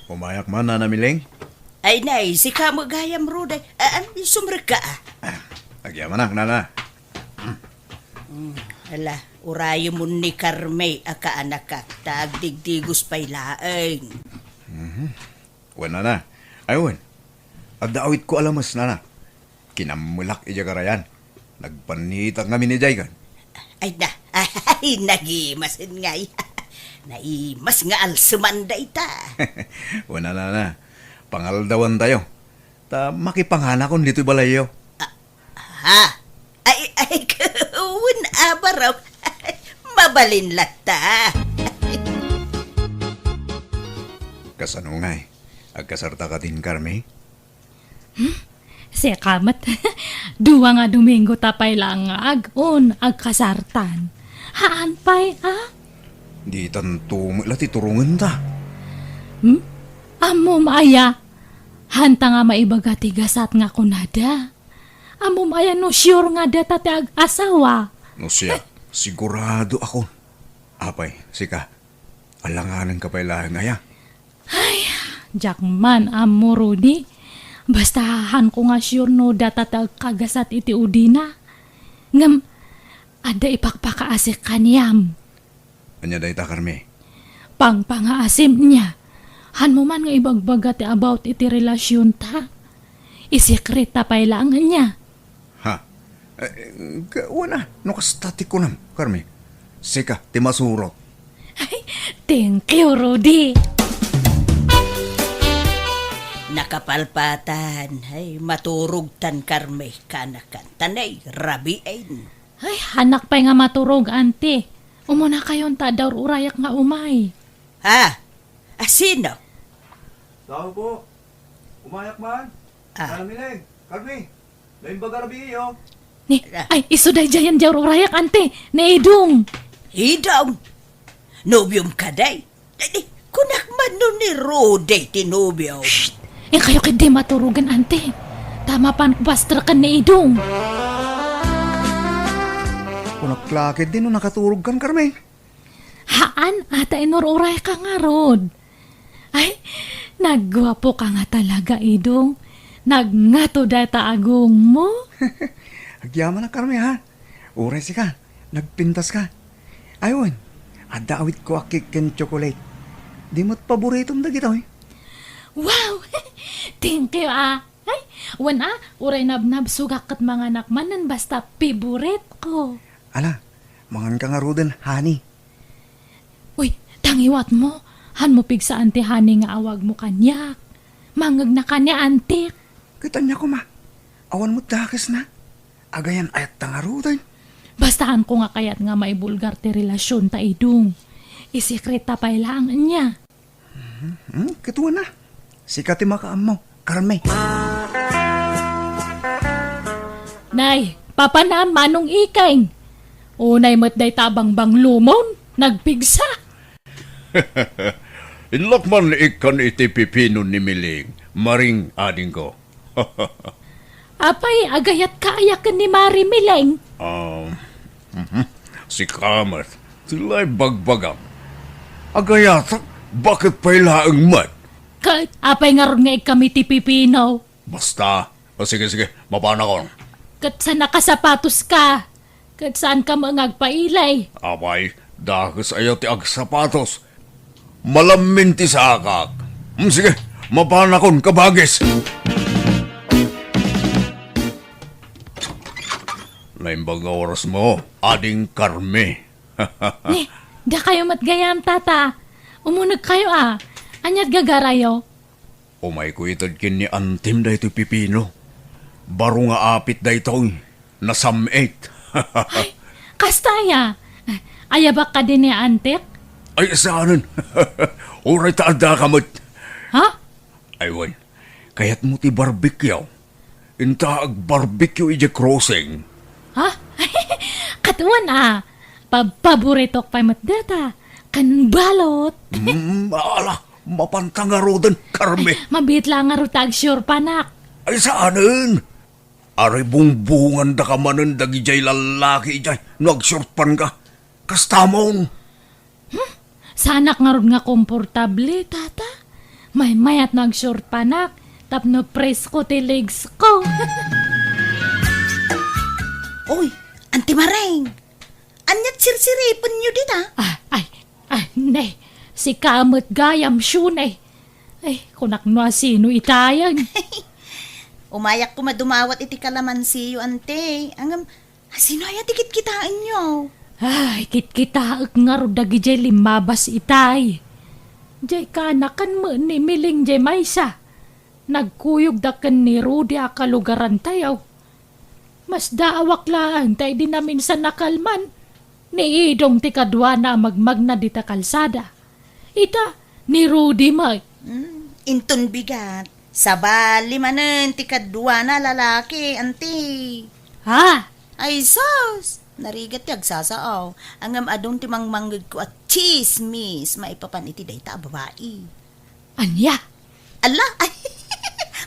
Umayak man, Nana Mileng. Ay, nay, sika met gayam, Ruday. Ah, ah, sumrekka, ah. Ah, agyamanak, Nana. Mm, ala, urayemon ni Carme a kaanakak, ta agdigdigos pay laeng. Mhm. Wen, Nana. Ay, wen. Adda awitko a lames, Nana. Kinammelak idiay karayan. Nagpannitak ngamin idiay kan. Ay na, ay, nagimasen ngay. Naimas nga alseman dayta. Wen a, Nana, pangaldawantayo. Ta makipanganakon ditoy balayyo. Ah, ha? Ay, ay, wen a, barok. Mabalin latta. Kasano ngay? Agkasarta kadin Carme? Hmm? Sika met. Dua nga Domingo ta pay laeng nga ag-un, agkasartan. Haan pay, a? Ditanto met la ti turongenta. Hmm? Ammom aya? Hanta nga maibaga ti gasat nga kunada. Ammom aya no sure nga data ti ag-asawa? No siak, sigurado akon. Apay, sika, alanganenka pay laeng aya? Ay, diak man ammo, Rudy. Basta haanko nga sure no data ti agkagasat iti udina. Ngem, adda ipakpakaasik kaniam. Ania dayta, Carme? Pangpangaasim nia. Hanmo man nga ibagbaga ti about iti relasionta. Isekreta pay laeng nia. Ha? Eh, ka-, wana, no kasta ti kunam, Carmi. Sika, ti masurot. Ay, thank you, Rudy. Nakapalpatan, ay, maturogtan, Carmi, kanakan. Tanay, rabiin. Ay, hanak pay nga maturog, Auntie. Umunakayon ta adda ur-urayak nga umay. Ha? A sino? Tao po. Umayak man. Ah. Carmi, Leng. Carmi. Naimbag a rabii, oh. Ni, ah, ay, isu daydiay diay ur-urayak, Auntie. Ni Idong. Idong? Nobiom kadi? Ay, di, kunak man no ni Rudy ti nobiom. Shh! Inkayo ketdi maturogen, Auntie. Ta mapan bastreken ni Idong. Kunak la ketdi no nakaturogkan, Carmi. Haan, ata inur-urayka ngarud. Ay, nagguapoka nga talaga, Idong. Nagngato dayta agongmo. Agyamanak, Carmi, ha? Uray sika, nagpintaska. Ay wen, adda awitko a cake ken chocolate. Di met paboritom dagitoy? Wow! Thank you, ah. Ay, wen, ah, uray nabnabsogak ket manganak manen basta favorite ko. Ala, manganka ngaruden, honey. Uy, ta ngiwatmo, hanmo pigsaan ti honey nga awagmo kaniak. Mangngegna kaniak, Auntie. Ket ania koma, awan met dakesna. Agayan-ayatta ngaruden. Basta hanko nga kayat nga maibulgar ti relasionta, Idong. Isekreta pay laeng ania. Hmm, ket wen a. Sika ti makaammo, Carmi. Nay, papanam, Manong Ikeng. Unay met dayta a bangbanglomon, nagpigsa. Inlak man ni Ikkan iti pipino ni Miling, Maring adingko. Apay, agayatka aya ken ni Mari Miling? Ah, mhm. Sika met, ti la ibagbagam. Agayatak, baket pay laeng met? Ket apay ngarud nga ikkam iti pipino? Basta. O, sige, sige, mapanakon. Ket saan a kasapatoska? Ket saanka met nga agpailay? Apay, dakes aya ti agsapatos. Malammin ti sakak. Hmm, sige, mapanakon, kabagis. Naimbag nga orasmo, Ading Carmi. Ni, dakayo met gayam, Tata. Umunegkayo a. Ania't gagarayo? Umayko ited ken ni Antim daytoy pipino. Baro nga apit daytoy. Nasam-it. Ay, kasta aya? Ayabak kadi ni Antik? Ay, saanen. Uray ta addaka met. Ha? Ay, wen. Kayatmo ti barbecue? Inta agbarbecue idiay crossing. Ha? Ket wen a. Pa-, paboritok pay met dayta. Ken balot. Mm, ala, mapanta ngaruden, Carmi. Mabiit la ngarud ta agsiurpanak. Ay, saanen. Aray bungbungandaka manen dagidiay lallaki idiay no agsiurpanka. Kastamon. Hmm? Saanak ngarud nga komportable, Tata? Maymayat no agsiurpanak, tapno presko ti legs ko. Oy, Auntie Mareng! Ania't sirsiripenyo dita? Ah, ay, ay, ne. Sika met gayam, Shunay. Ay, kunak no a sino itayen. Umayak koma dumawat iti kalamansiyo, Auntie. Ngem, sino aya ti kitkitaenyo? Ay, kitkitaek ngarud dagidiay limmabas itay. Diay kaanakan met ni Miling diay maysa. Nagkuyogda ken ni Rudy a kalugarantayo. Masdaawak laeng ta idi naminsan a kalman, ni Idong ti kaduana a magmagna dita kalsada. Ita, ni Rudy met. Hmm, inton bigat, sabali manen ti kaduana a lalaki, Auntie. Ha? Ay, sus! Narigat ti agsasao. Ngem adun ti mangmangngegko a tsismis maipapan iti dayta a babai. Ania? Ala, ay,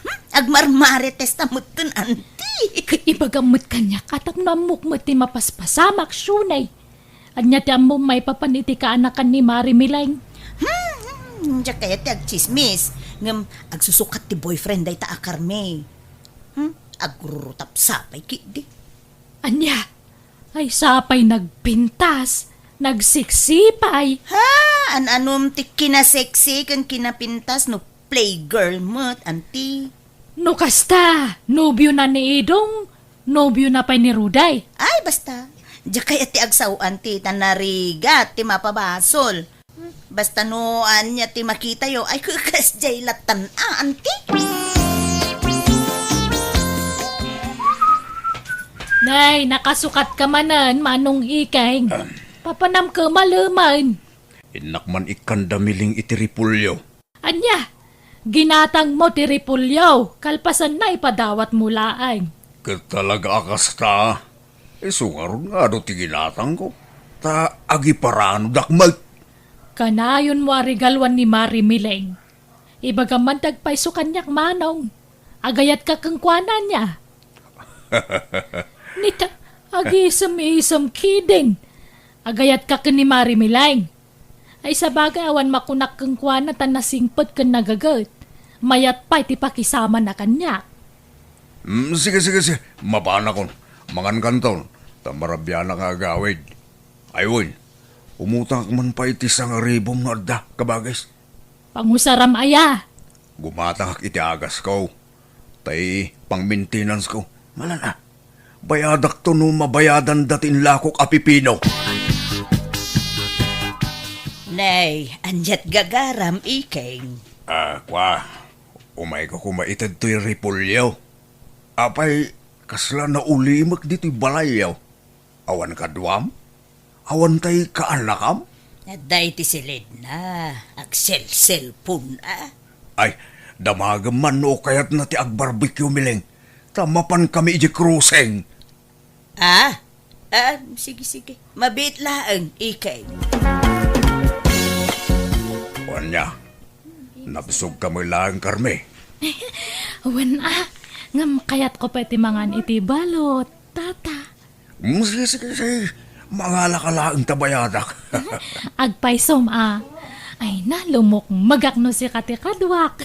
hmm, agmarmaritesta metten, Auntie. Ket ibagam met kaniak a tapno ammok met ti mapaspasamak, Shunay. Ania ti ammom maipapan iti kaanakan ni Mari Miling? Hmm, hmm, diak kayat ti agtsismis. Ngem agsusukat ti boyfriend dayta a Carmi. Hmm, agrurutap sapay ketdi. Ania? Ay, sapay nagpintas, nagseksipay. Ha? An-anom ti kinaseksi ken kinapintas no playgirl met, Auntie? No kasta, nobiona ni Idong, Nobiona pay ni Rudy. Ay, basta. Diak kayat ti agsao, anti, ta narigat ti mapabasol. Basta no ania ti makitayo, ay, kasdiay lattan, a, anti. Nay, nakasukatka manen, Manong Ikeng. Papanamka malemen. Innak man ikkanda Miling iti repolyo. Ania? Ginatangmo ti repolyo, kalpasanna ipadawatmo laeng. Ket talaga a kasta. Isu ngarud nga adu ti ginatangko. Ta agiparanodak met. Kanayonmo a regaluan ni Mari Miling. Ibagam man ti agpayso kaniak, Manong. Agayatka kenkuana, ania? Nita, agisem-isem kidin. Agayatka ken ni Mari Miling. Ay, sabagay, awan makunak kenkuana ta nasingpet ken nagaget. Mayat pay ti pakisamana kaniak. Mm, sige, sige, sige. Mapanakon. Mangankanton. Ta marabianak nga agawid. Ay, wen. Umutangak man pay iti sangaribom no adda, kabagis. Pangusaram aya? Gumatangak iti agasko. Tay pang-maintenance ko. Malan a. Bayadakto no mabayadan dati inlakok a pipino. Nay, aniat gagaram, Ikeng? Ah, kwa. Umayko koma ited toy repolyo. Apay, kasla naulimek ditoy balayyo. Awan kaduam? Awan tay kaanakam? Adda iti silidna, agselselpon, a. Ay, damagem man no kayatna ti agbarbecue, Miling. Ta mapankami idiay crossing. Ah? Ah, sige, sige. Mabiit laeng, Ikeng. Ania, nabsogka met laeng, Carmi? Wen a, ngem kayatko pay ti mangan iti balot, Tata. Mm, sige, sige, sige. Mangalaka laeng ta bayadak. Agpaysom a. Ay na, lumukmegak no sika ti kaduak.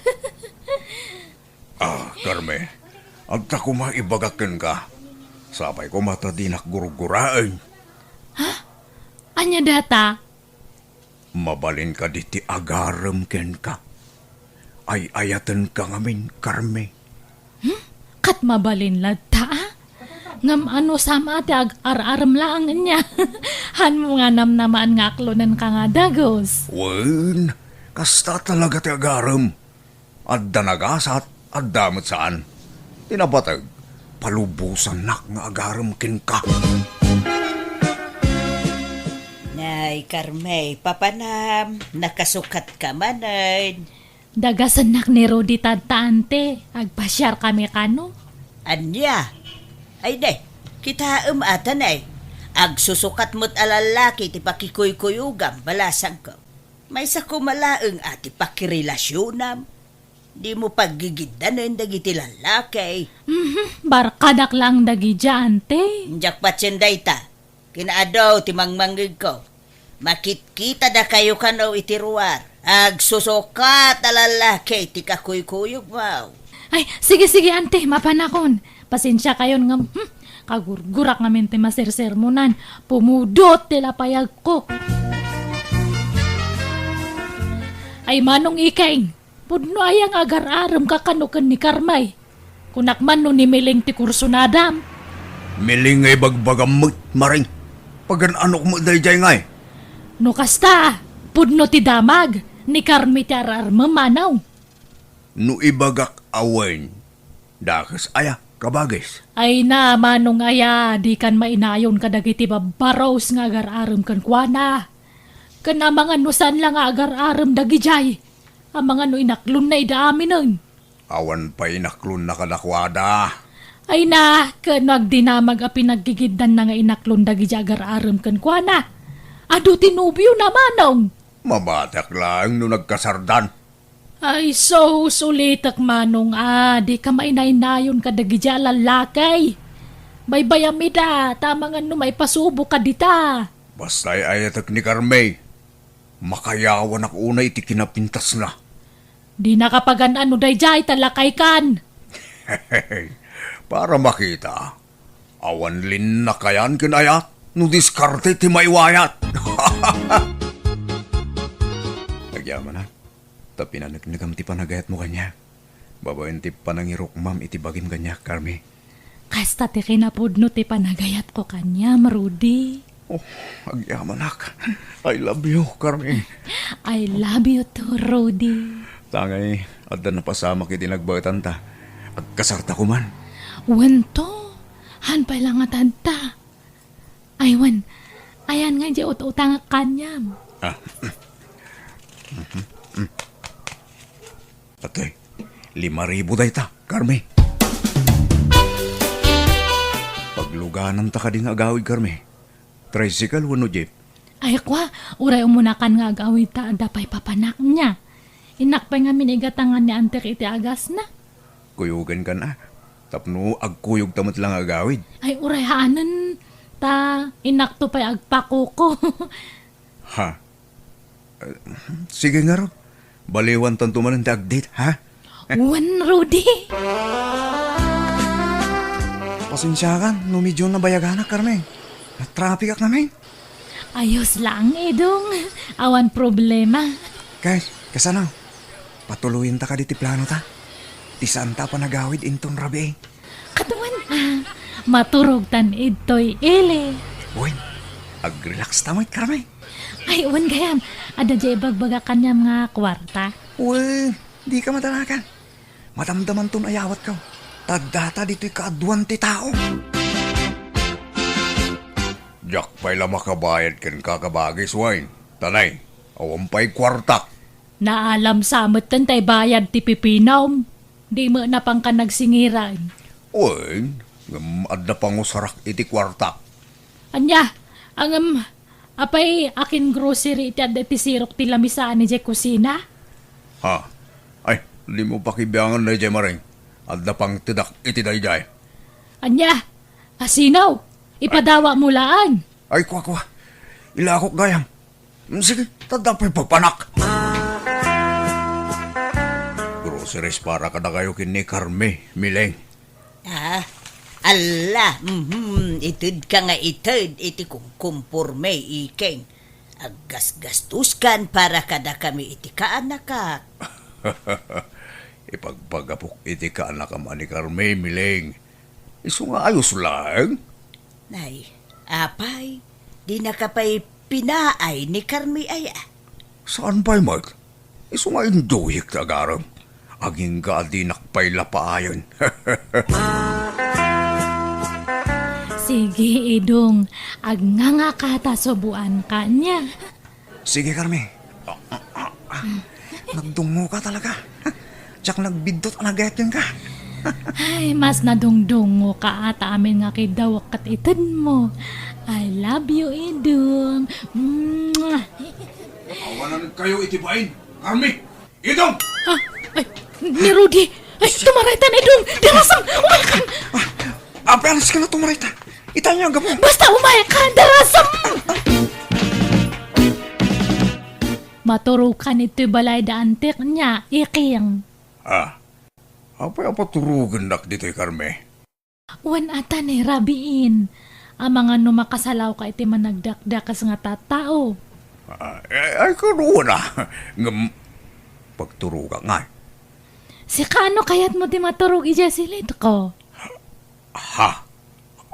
Ah, Carmi, adda koma ibagak kenka. Sapay koma ta dinak gurguraen. Ha? Ania dayta? Mabalin kadi ti agarem kenka. Ay-ayatenka ngamin, Carmi. Hmm? Ket mabalin latta, a? Ngem anusam a ti ag-ar-arem laeng ania? Hanmo nga namnamaan nga aklonenka nga dagus. Wen, kasta talaga ti agarem. Adda nagasat, adda met saan. Ti napateg, palubosannak nga agarem kenka. Nay, Carmi, papanam, nakasukatka manen. Dagasennak ni Rudy tanta, ante. Agpasiarkami kano. Ania? Ay, de, kitaem a ta, nay. Agsusukat met a lallaki ti pakikuykuyogam, balasangko. Maysa koma laeng a ti pakirelasionam. Dimo paggigiddanen dagiti lallaki. Mhm, barkadak laeng dagidiay, ante. Diak patien dayta. Kinaadu ti mangmangngegko. Makitkitadakayo kano iti ruar. Agsusukat a lallaki ti kakuykuyogmo. Ay, sige, sige, ante, mapanakon. Pasensiakayon ngem, hmm, kagurgurak ngamin ti masersermonan. Pumudot ti lapayagko. Ay, Manong Ikeng, pudno aya nga agar-aremka kano ken ni Carmi? Kunak man no ni Miling ti kursunadam. Miling nga ibagbagam met, Maring. Pagan-anok met daydiay ngay? No kasta, pudno ti damag, ni Carmi ti ar-armem, Manong. No ibagak a wen, dakes aya, kabagis? Ay na, Manong aya, dikan mainayon kadagiti babbaros nga agar-arem kenkuana. Ken amangan no saan la nga agar-arem dagidiay. Amangan no inaklonna ida aminen. Awan pay inaklonna kadakuada. Ay na, ken no agdinamag a pinaggigiddanna nga inaklon dagidiay agar-arem kenkuana. Adu ti nobiona, Manong. Mabatiak laeng no nagkasardan. Ay sus, ulitek, Manong a, dika mainaynayon kadagidiay a lallaki. Baybayam ida, ta amangan no maipasuboka dita. Basta ay-ayatek ni Carmi. Makayawanak unay iti kinapintasna. Dinaka pagan-ano daydiay ta lakaykan. Para makita, awan linnakayan ken ayat no diskarte ti maiwayat. Agyamanak, ta pinaneknekam ti panagayatmo kaniak. Babaen ti panangirukmam iti bagim kaniak, Carmi. Kasta ti kinapudno ti panagayatko kaniam, Rudy. Oh, agyamanak. I love you, Carmen. I love you too, Rudy. Tangay, adda napasamak iti nagbaetanta. Agkasarta koman. Wen to, han pay la nga tadta. Ay, wen, ayan nga di ut-utangak kaniam. Ah. Atay, lima ribu dayta, Carmi. Paglugananta kadi nga agawid, Carmi? Tricycle wenno jeep? Ay, kwa, uray umunakan nga agawid ta adda pay papanak niya. Innak pay nga minigatangan ni Antek iti agasna. Kuyogen kan a. Tapno agkuyog ta met la nga agawid. Ay, uray haanen ta innak to pay agpakuko. Ha? Eh, sige ngarud. Baliwantanto manen ti agdate, ha? Wen, Rudy. Pasensiakan no medyo nabayaganak, Carmen. Natrapikak ngamin. Ayos lang, Idong. Awan problema. Kay, kasano? Patuloyenta kadi ti planota? Ti saanta a panagawid inton rabii. Kaduan, ah, maturogtan idtoy ili. Wen, agrelaxta met, Carmen. Ay, wen gayam. Adda diay ibagbagak kaniam nga kuarta. Wen, dika madanagan. Madamdamanton ayawatko. Ta addata ditoy kaaduan ti tao. Diak pay la makabayad kenka, kabagis, wen. Tanay, awan pay kuartak. Naalam sa metten tay bayad ti pipinam. Di met napangka nagsingiran. Wen, ngem adda pangusarak iti kuartak. Ania, ngem, apay akin grocery iti adda iti sirok ti lamisaan idiay kusina? Ha? Ay, dimo pakibiangan daydiay, Maring. Adda pangtedak iti daydiay. Ania? Asino? Ipadawatmo laeng. Ay, kua, kua. Ilakok gayam. Mm, sige, tadda pay papanak. Groceries para kadakayo ken ni Carmi, Mileng. Ah, alla, mhm, itedka nga ited iti kumkumporme, Iking. Aggasgastoskan para kadakami iti kaanakak. Ipagpagapok iti kaanakam a ni Carmi, Mileng. Isu nga ayos laeng. Nay, apay, dinaka pay pinaay ni Carmi aya? Saan pay met? Isu nga induyek ti agarem. Agingga a dinak pay la paayen. Sige, Idong. Agngangaka ta suboanka ania. Sige, Carmi. Ah, ah, ah, ah. Nagdungngoka talaga. Diak nagbiddut a nagayat kenka. Ay, mas nadungdungngoka ta amin nga kidawak ket itedmo. I love you, Idong. Mwah! Awanan kayo iti bain, Carmi! Idong! Ah, ay, ni Rudy! Ay, tumaraytan, Idong! Darasam! Umaykan! Ah, apeanas ka na tumarayta. Itanya, gapu. Basta umaykan! Darasam! Maturokan ito'y balay da antik niya, Iking. Ah, apay a paturogennak dito'y, Carmi? Wen ata ni rabiin, amangan no makasalawka iti managdakdakes nga tattao. Ah, ay, ay, kaduana. Ngem, pagturogak ngay. Sika, no kayatmo ti maturog idiay silitko? Ha?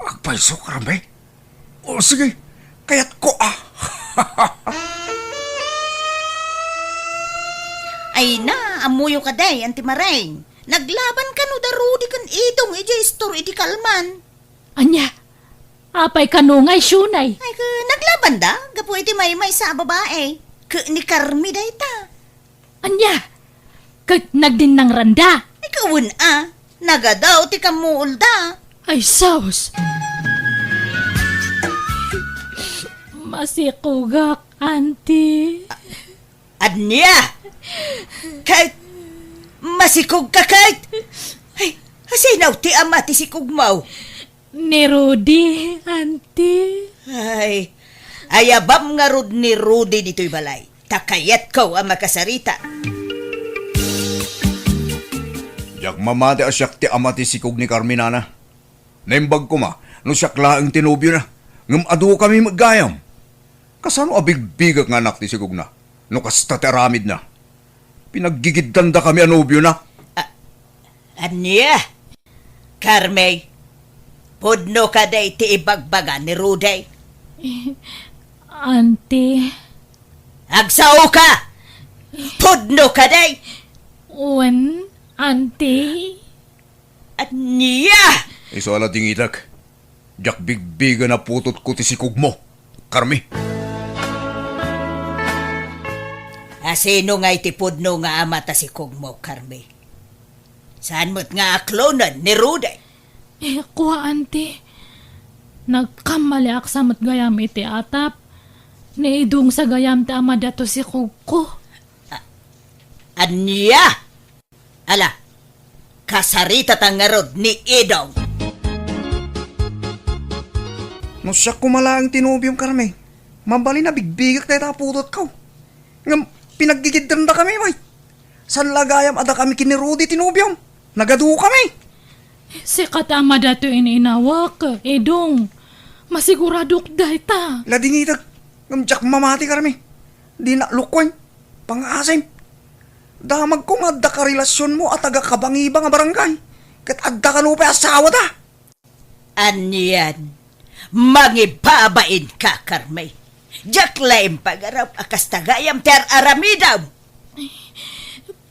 Agpayso, Carmi? O, sige, kayatko, ah. Ay na, ammoyo kadi, Anti Maring. Naglaban kano da Rudy ken Idong idiay istor iti kalman. Ania? Apay kano nga isyonay? Ay, ke, naglaban da, gapu iti maymaysa a babae. Ke ni Carmi dayta. Ania? Ket nagdinnangranda? Ay, kawen a. Nagadaw ti kammuolda. Ay, sus! Masikogak, Anti. Ania? Ket masikogka ket? Ay, asino ti ama ti sikogmo? Ni Rudy, Anti. Ay, ayabam ngarud ni Rudy ditoy balay. Ta kayatko a makasarita. Diak mamati a siak ti ama ti sikog ni Carmi, nana. Naimbag koma no siak laeng ti nobiona, ngem adukami met gayam. Kasano a bigbigek nga anak ti sikogna no kasta ti aramidna? Pinaggigiddandakami a nobiona. A-, ania? Carmi, Pudno kadi ti ibagbaga ni Rudy? Eh, Auntie. Agsaoka! Pudno kadi? Wen, Auntie. Ania? Isu a la dingitek. Diak bigbigen a putotko ti sikogmo, Carmi. A sino ngay ti pudno nga ama ta sikogmo, Carmi? Saan met nga aklonen ni Rudy? Eh, kua, Auntie. Nagkammaliak sa met gayam iti atap. Ni Idong sa gayam ti ama daytoy sikogko. A-, ania? Ala, kasaritata ngarud ni Idong. No siak koma laeng ti nobiom, Carmi, mabalin a bigbigek dayta a putotko. Ngem pinaggigiddendakami, bay. Saan la gayam a dakami ken ni Rudy ti nobiom. Nagadukami. Sika ti ama daytoy ininawak, Idong. Masiguradok dayta. La dingitek, ngem diak mamati, Carmi. Dinak lukoen. Pangaasim. Damagko nga adda karelasionmo a taga-Cabangiba nga barangay. Ket adda kano pay asawada. Anian, mangibabainka, Carmi. Diak laeng pagaram a kasta gayam ti ar-aramidem.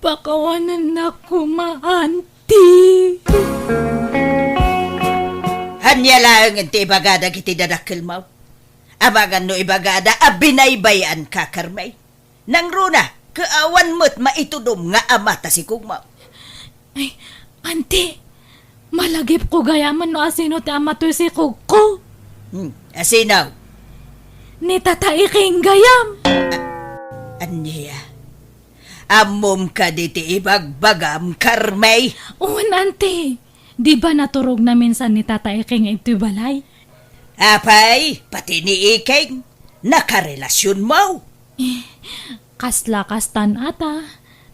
Pakawanennak koma, Auntie. Ania laengen ti ibaga dagiti dadakkelmo? Amangan no ibagada a binaybay-anka, Carmi. Nangruna, ket awan met maitudom nga ama ta sikogmo. Ay, Auntie, malagipko gayamen no asino ti ama toy sikogko. Hmm, asino? Ni Tata Iking gayam. A-, ania? Ammom kadi ti ibagbagam, Carmi? Wen, Auntie. Di ba naturogna minsan ni Tata Iking iti balay? Apay, pati ni Iking, nakarelasionmo? Eh, kasla kastan ata,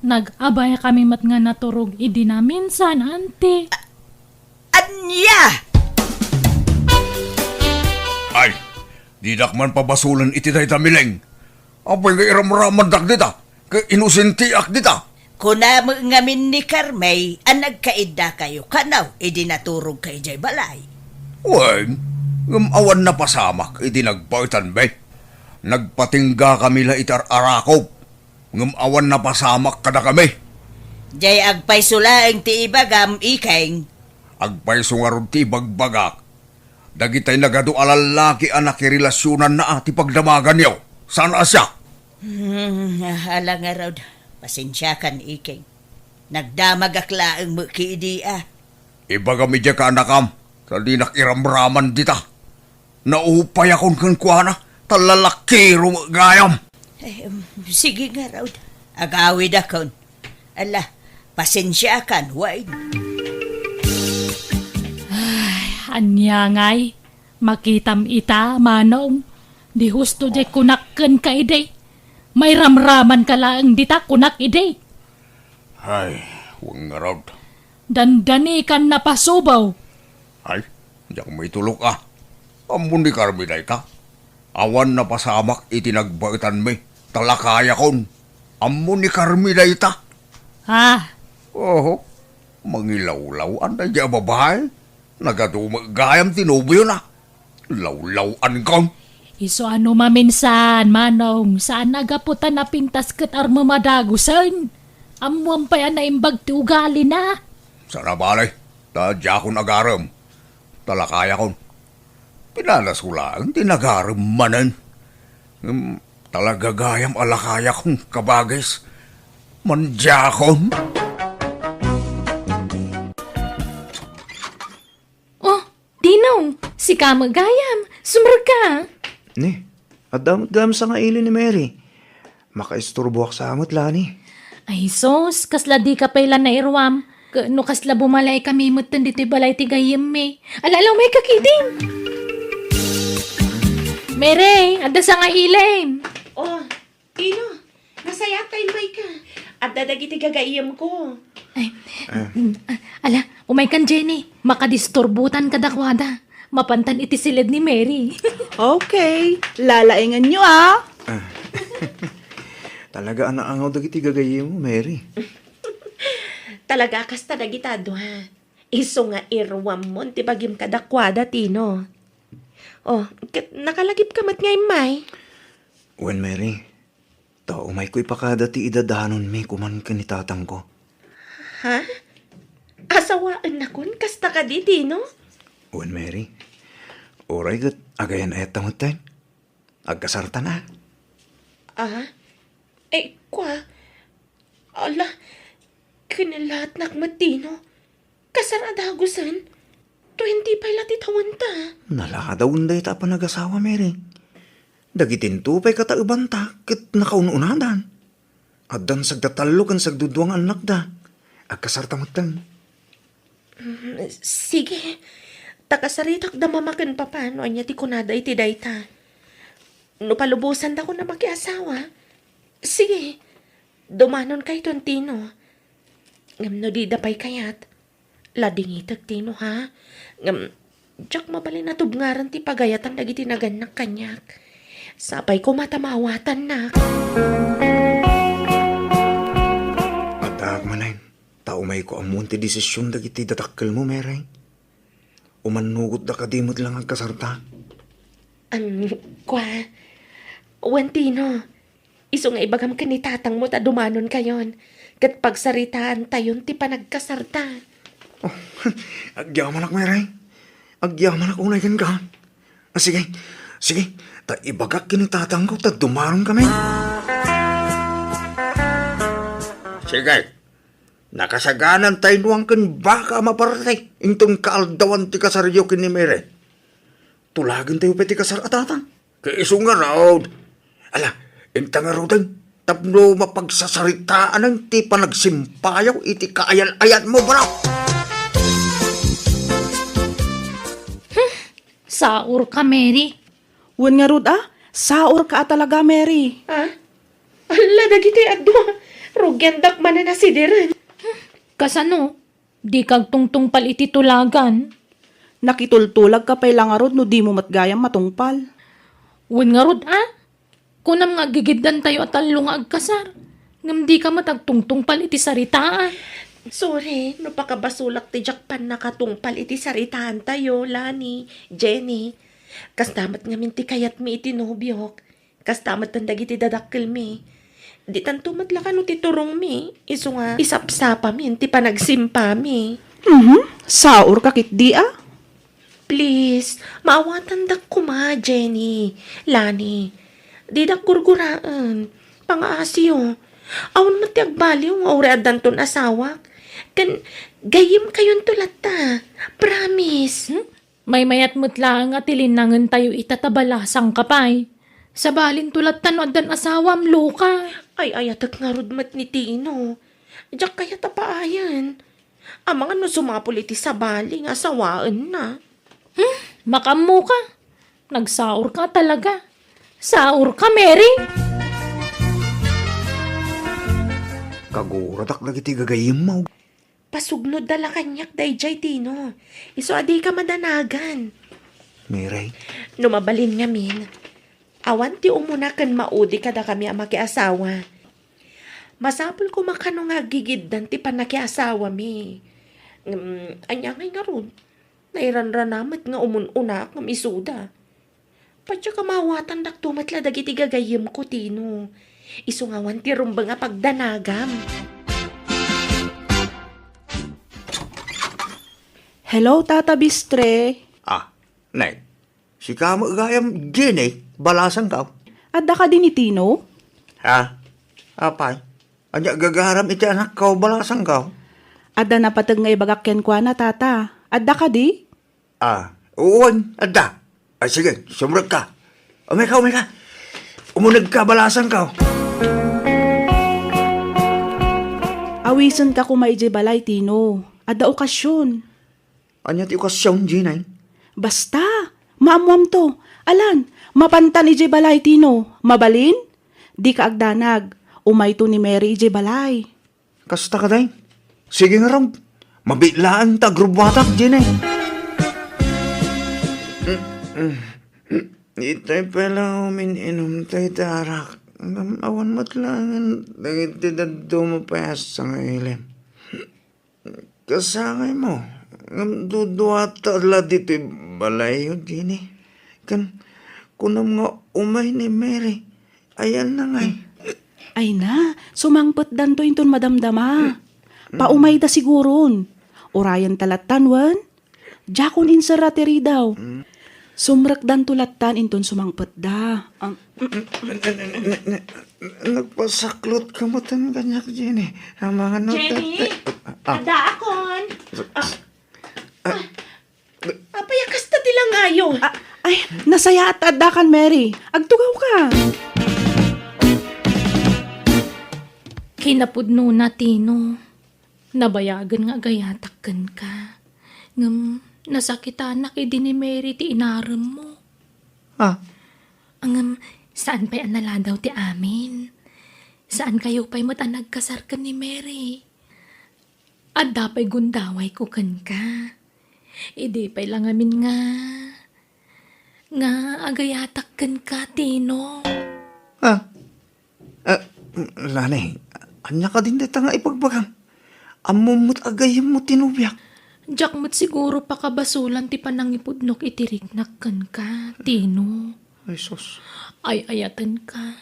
nag-abaykami met nga naturog idi naminsan, Auntie. A-, ania? Ay, dinak man pabasolen iti dayta, Mileng. Apay nga iramramandak dita? Ket inosentiak dita. Kuna met ngamin ni Carmi a nagkaiddakayo kano idi naturogka idiay balay. Wen, ngem awan napasamak idi nagbaetanmi. Nagpatinggakami la iti ar-arakop, ngem awan napasamak kadakami. Diay agpayso laeng ti ibagam, Iking. Agpayso ngarud ti ibagbagak. Dagitay nagadu a lallaki a nakirelasionanna a ti pagdamaganyo. Saan a siak? Hmm, ala ngarud. Pasensiakan, Iking. Nagdamagak laeng met ket idi a. Ibagam idiay kaanakam, ta dinak iramraman dita. Naupayakon kenkuana, ta lalakiro met gayam. Eh, sige ngarud. Agawidakon. Ala, pasensiakan, wen. Ay, ania ngay? Makitam ita, Manong. Di husto diay kunak kenka idi. Mairamramanka laeng dita kunak idi. Ay, wen ngarud. Dandanikan napasubaw. Ay, diak maitulok a. Ammo ni Carmi dayta. Awan napasamak iti nagbaetanmi, ta lakayakon. Ammo ni Carmi dayta. Ah. Oho, mangilawlaw-an daydiay a babai. Nagadu met gayam ti nobiona. Lawlaw-ankon. Isu a no maminsan, Manong, saan a gapu ta napintas ket armo madagusen. Ammoam pay a naimbag ti ugalina. Saan a bale, ta diakon agarem. Ta lakayakon. Pinanasko laeng ti nagarem manen. Ngem talaga gayam a lakayakon, kabagis. Mandiakon. Oh, Dino, sika met gayam. Sumrekka. Ni, adda met gayam sangaili ni Mary. Makaisturboak sa met la ni. Ay sus, kasla dika pay la nairuam. Ket no kasla bumalaykami metten ditoy balay ti gayyemmi. Ala, ala, umayka ketdin. Mary, adda sangailim. Oh, Dino, nasayaat ta immayka. Adda dagiti gagayyemko. Ay, ah, ala, umaykan, Jenny. Makadisturbotan kadakuada. Mapantan iti siled ni Mary. Okay, lalaenganyo, ah. Ah. Talaga a naangaw dagiti gagayyemmo, Mary. Talaga a kasta dagita a dua. Isu nga iruammon ti bagim kadakuada, Tino. Oh, ket nakalagipka met nga immay? Wen, Mary, ta umayko ipakada ti idadanonmi koman ken ni tatangko. Ha? Asawaennakon? Kasta kadi, Tino? Wen, Mary, uray ket agayan-ayatta metten. Agkasartan a. Ah? Eh, kua? Ala, kinillatnak met, Tino. Kasar a dagusen? Twenty-five la ti tawenta. Naladawen dayta a panagasawa, Mary. Dagitinto pay kataebanta ket nakaun-unadan. Addan sagda tallo ken sagdudua nga annakda. Agkasarta metten. Mm, sige. Ta kasaritak da mama ken papa no ania ti kunada iti dayta. No palubosandakon a makiasawa, sige, dumanonkayton, Tino. Ngem no dida pay kayat, ladingitek, Tino, ha? Ngem, diak mabalin a tubngaran ti pagayatan dagiti nagannak kaniak. Sapay koma ta maawatannak. Addaak manen, ta umayko ammoen ti desisyon dagiti dadakkelmo, Mary. Umannugotda kadi met la nga agkasarta? Am, kua, wen, Tino, isu nga ibagam ken ni tatangmo ta dumanonkayon, ket pagsaritaantayon ti panagkasarta. Oh, agyamanak, Mary. Agyamanak unay kenka. Ah, sige, sige, ta ibagak ken ni tatangko ta dumanonkami. Sige, nakasaganantayno ken baka a maparti inton kaaldawan ti kasaryo ken ni Mary. Tulagentayo pay ti kasar a tatang. Ket isu ngarud. Ala, inta ngaruden, tapno mapagsasaritaanna ti panagsimpayo iti kaayan-ayanmo, bro. Saurka, Mary. Wen ngarud a, saurka a talaga, Mary. Ah? Alla, dagiti adu, rugiandak manen a sidiren. Kasano? Dika agtungtungpal iti tulagan? Nakitultulagka pay la ngarud no dimo met gayam matungpal. Wen ngarud a? Kunam nga aggigiddantayo a tallo nga agkasar, ngem dika met agtungtungpal iti saritaan. Sorry no pakabasolak ti diak pannakatungpal iti saritaantayo, Lani, Jenny. Kasta met ngamin ti kayatmi iti nobiok. Kasta metten dagiti dadakkelmi. Ditanto met la kano ti turongmi, isu nga isapsapami ti panagsimpami. Mhm, saurka ketdi a. Please, maawatandak koma, Jenny, Lani. Didak gurguraen. Pangaasiyo. Awan met ti agbaliw nga uray addanton asawak. Ken gayyemkayonto latta. Promise. Hmm? Maymayat met laeng a tilinnangentayo ita ta balasangka pay. Sabalinto latta no addan asawam, loka. Ay-ayatek ngarud met ni Tino. Diak kayat a paayen. Amangan no sumapul iti sabali nga asawaenna. Hmm, makaammoka. Nagsaurka talaga. Saurka, Mary. Kaguratak dagiti gagayyemmo. Pasugnodda la kaniak daydiay, Tino. Isu a dika madanagan. Mary. No mabalin ngamin, awan ti umuna ken maudi kadakami a makiasawa. Masapul koma kano nga aggigiddan ti pannakiasawami. Ngem, ania ngay ngarud? Nairanrana met nga umun-unaak ngem isuda. Padiak a maawatandakto met la dagiti gagayyemko, Tino. Isu nga awan ti rumbeng a pagdanagam. Hello, Tata Bistre. Ah, Nay. Sika met gayam, Jenny, balasangko. Adda kadi ni Tino? Ha? Apay? Ania gagaram iti anakko, balasangko? Adda napateg nga ibagak kenkuana, Tata. Adda kadi? Ah, wen, adda. Ay, sige, sumrekka. Umayka, umayka. Umunegka, balasangko. Awisenka koma idiay balay, Tino. Adda okasion. Ania ti okasion, Jenny? Basta, maammoamto. Alan, mapantan idiay balay, Tino. Mabalin? Dika agdanag. Umayto ni Mary idiay balay. Kasta kadi? Sige ngarud. Mabiit laeng ta agrubbuatak, Jenny. Itay pay la umin-inum dayta arak. Ngem awan met laengen dagiti dadduma pay a sangailim. Kasangaymo, Ngem duduata la ditoy balayyo, Jenny. Ken kunam nga umay ni Mary. Ayanna ngay. Ay na, sumangpetdanto inton madamdama. Paumayda siguron. Urayenta lattan wen. Diakon inserra ti ridaw. Sumrekdanto lattan inton sumangpetda. Ang Nagpasaklotka metten kaniak, Jenny. Amangan no Jenny? Addaakon. Apay a kasta ti langayo? Ah, ay, nasayaat ta addakan, Mary. Agtugawka. Kinapudnona, Tino. Nabayagen nga agayatak kenka. Ngem nasakitanak idi ni Mary ti inaremmo. Ah. Ngem saan pay a naladaw ti amin. Saankayo pay met a nagkasar ken ni Mary. Adda pay gundawayko kenka. Idi pay la ngamin nga, nga agayatak kenka, Tino. Ah. Ah, Lani, ania kadin dayta nga ibagbagam? Ammom met a gayyemmo ti nobiak. Diak met siguro pakabasolan ti panangipudnok iti riknak kenka, Tino. Ay, sus. Ay-ayatenka.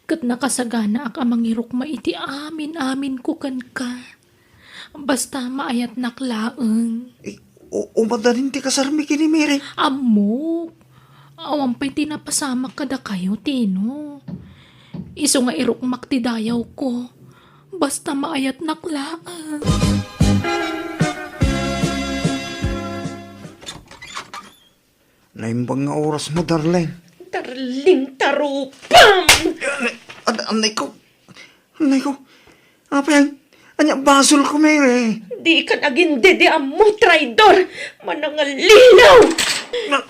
Ket nakasaganaak a mangirukma iti amin-aminko kenka. Basta maayatnak laeng. Eh, u-, umadanin ti kasarmi ken ni Mary? Ammok. Awan pay ti napasamak kadakayo, Tino. Isu nga irukmak ti dayawko. Basta maayatnak laeng. Naimbag nga orasmo, darling. Darling, tarupam! Ad-, anay ko. Anay ko. Apay, ania basolko, Mary? Dikan agin-, di, di ammo, traidor! Manangallilaw! Na,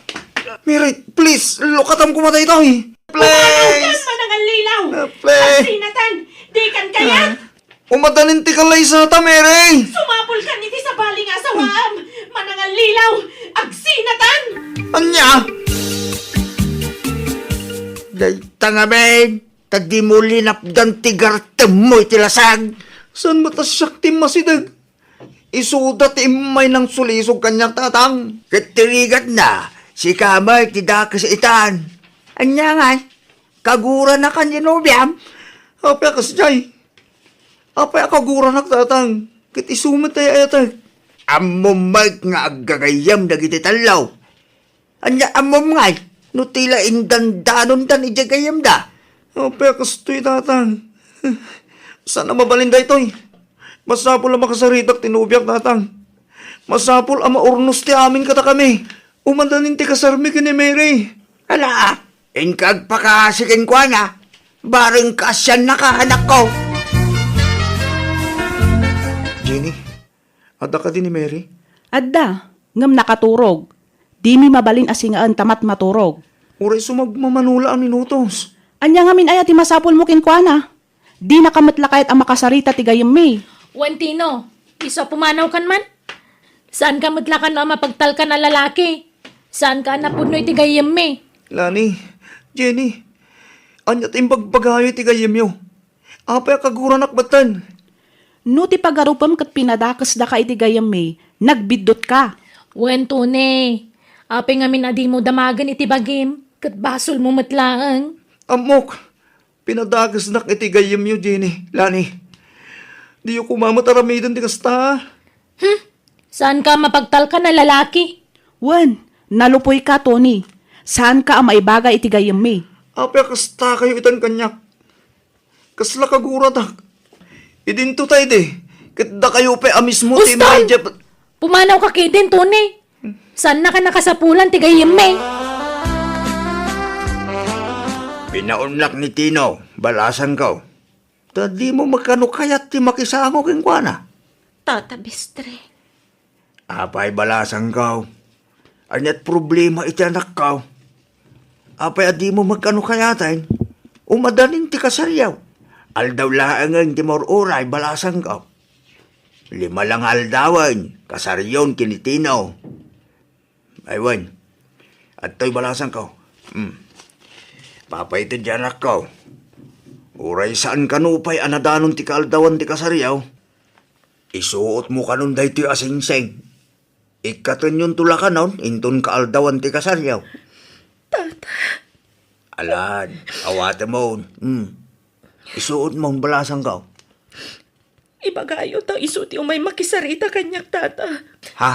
Mary, please, lukatam koma daytoy. Please! Manangallilaw! Ah, please! Agsinatan! Dikan kayat! Ah. Umadanin ti kalaysata, Mary! Sumapulkan iti sabali nga asawaam! Manangallilaw! Agsinatan! Ania? Dayta ngamin, ta dimo linapdan ti gartemmo iti lasag. Saan met a siak ti masideg? Isuda ti immay nangsulisog kaniak, tatang. Ket ti rigatna, sika met ti dakes itan. Ania ngay? Kaguranakan ti nobiam? Apay a kasdiay? Apay a kaguranak, tatang? Ket isu met ti ay-ayatek. Ammom met nga aggagayyem dagiti tallo. Ania ammom ngay? No ti la indandanondan idiay gayyemda. Apay a kastoy, tatang? Saan a mabalin daytoy? Masapul a makasaritak ti nobiak, tatang. Masapul a maurnos ti amin kadakami. Umadanin ti kasarmi ken ni Mary. Ala, inka agpakaasi kenkuana. Bareng kaasiannaka, anakko. Jenny, adda kadi ni Mary? Adda, ngem nakaturog. Dimi mabalin a singaen ta mat maturog. Uray sumagmamano la a minutos. Ania ngamin aya ti masapulmo kenkuana? Dinaka met la kayat a makasarita ti gayyemmi. Wen, Tino, isu a pumanawkan man? Saanka met la kano a mapagtalkan a lalaki? Saanka a napudno iti gayyemmi? Lani, Jenny, ania ti imbagbagayo iti gayyemyo? Apay a kaguranak metten? No ti pagarupem ket pinadakesdaka iti gayyemmi, nagbiddutka. Wen, Tony, apay ngamin a dimo damagen iti bagim, ket basolmo met laeng? Ammok, pinadakesnak iti gayyemyo, Jenny, Lani. Diyo koma met aramiden ti kasta. Hmm? Saanka a mapagtalkan a lalaki? Wen, nalupoyka, Tony. Saanka a maibaga iti gayyemmi. Apay a kastakayo itan kaniak? Kasla kaguratak. Idinto ta idi, ket dakayo pay a mismo ti Uston! Immay idiay pa- Pumanawka ketdin, Tony. Saannaka a nakasapulan ti gayyemmi. Pinaunnak ni Tino, balasangko. Ta dimo met kano kayat ti makisango kenkuana? Tata Bestre. Apay, balasangko? Ania't problema iti anakko? Apay a dimo met kano kayaten? Umadanin ti kasaryo. Aldaw laengen ti maur-uray, balasangko. Lima la nga aldawen, kasaryon ken ni Tino. Ay, wen. Adtoy, balasangko. Hmm. Papaited ti anakko. Uray saan kano pay a nadanon ti kaaldawan ti kasaryo, isuotmo kanon daytoy a singsing. Ikkatenyonto la kanon inton kaaldawan ti kasaryo. Tata. Alan, awatemon. Hmm. Isuotmon, balasangko. Ibagayo ta isu ti umay makisarita kaniak, Tata. Ha?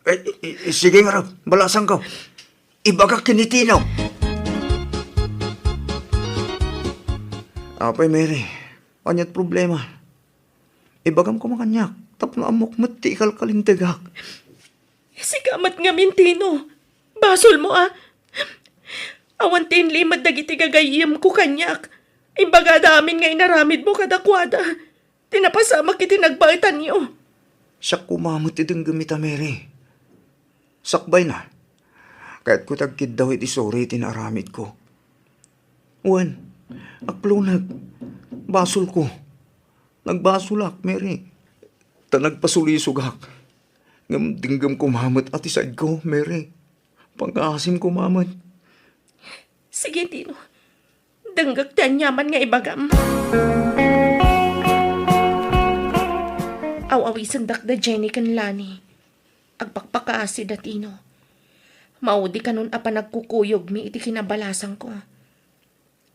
Eh, eh, eh, sige ngarud, balasangko. Ibagak ken ni Tino. Apay, Mary, ania't problema? Ibagam koma kaniak, tapno ammok met ti ikalkalintegak. Sika met ngamin, Tino. Basolmo, a. Awan ti inlimed dagiti gagayyemko kaniak. Imbagada amin nga inaramidmo kadakuada ti napasamak iti nagbaetanyo. Siak koma met ti denggem ita, Mary. Sakbayna, kayatko ti agkiddaw iti suri iti naaramidko. Wen, akloneg, basolko. Nagbasolak, Mary. Ta nagpasulisogak. Ngem denggem koma met a ti saidko, Mary. Pangngaasim koma met. Sige, Tino. Denggek ti aniaman nga ibagam. Aw-awisendak da Jenny ken Lani. Agpakpakaasi da Tino. Maudi kanon a panagkukuyogmi iti kinabalasangko.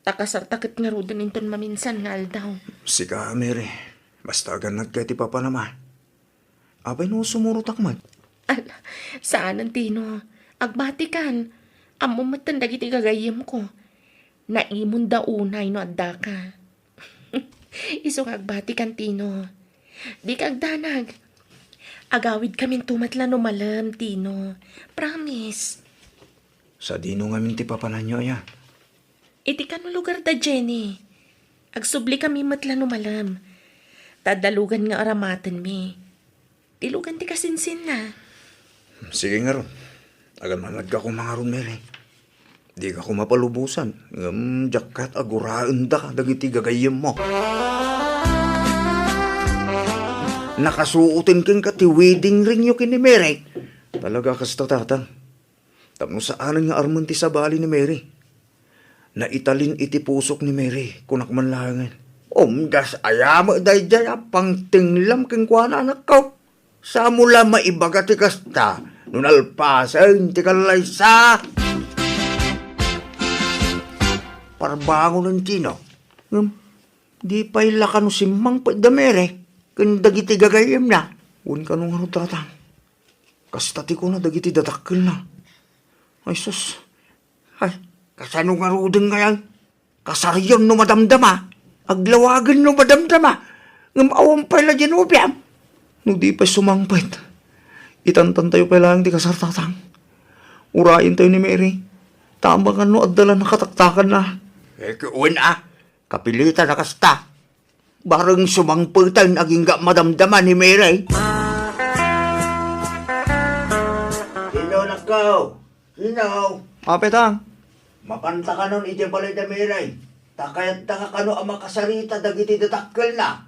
Ta kasarta ket ngaruden inton maminsan nga aldaw. Sika, Mary, basta agannadka iti papanam a. Apay no sumurotak met? Ala, saanen, Tino. Agbatikan. Ammom metten dagiti gagayyemko. Naimonda unay no addaka. Isu nga agbatikan, Tino. Dika agdanag. Agawidkaminto met la no malem, Tino. Promise. Sadino ngamin ti papananyo, aya? Iti kano lugar da Jenny. Agsublikami met la no malem. Ta adda lugan nga aramatenmi. Ti lugan ti kasinsinna. Sige ngarud. Agannadka koma ngarud, Mary. Dika koma palubosan. Ngem diak kayat a guraenda dagiti gagayyemmo. Nakasuoten kenka ti wedding ringyo ken ni Mary. Talaga kasta, Tatang. Tapno saanen nga armen ti sabali ni Mary. Naitalin iti pusok ni Mary, kunak man laengen. Umdas aya met daydiay a pangtenglam kenkuana, anakko. Saanmo la maibaga ti kasta no nalpasen ti kallaysa. Parbangonen, Tino. Ngem, di pay la kano simmangpet da Mary ken dagiti gagayyemna. Wen kano ngarud, Tatang. Kasta ti kuna dagiti dadakkelna. Ay, sus. Ay, kasano ngaruden ngay? Kasarion no madamdama. Aglawagen no madamdama. Ngem awan pay la diay nobiam. No di pay sumangpet, itantantayo pay laeng ti kasar, Tatang. Urayentayo ni Mary. Ta amangan no adda la nakataktakanna. Eh, wen a. Kapilitan a kasta. Bareng sumangpeten agingga madamdama ni Mary. Sino, nakkaw? Sino? Apay, Tang. Mapanta kanon idiay balay da Mary. Ta kayatta nga kano a makasarita dagiti dadakkelna.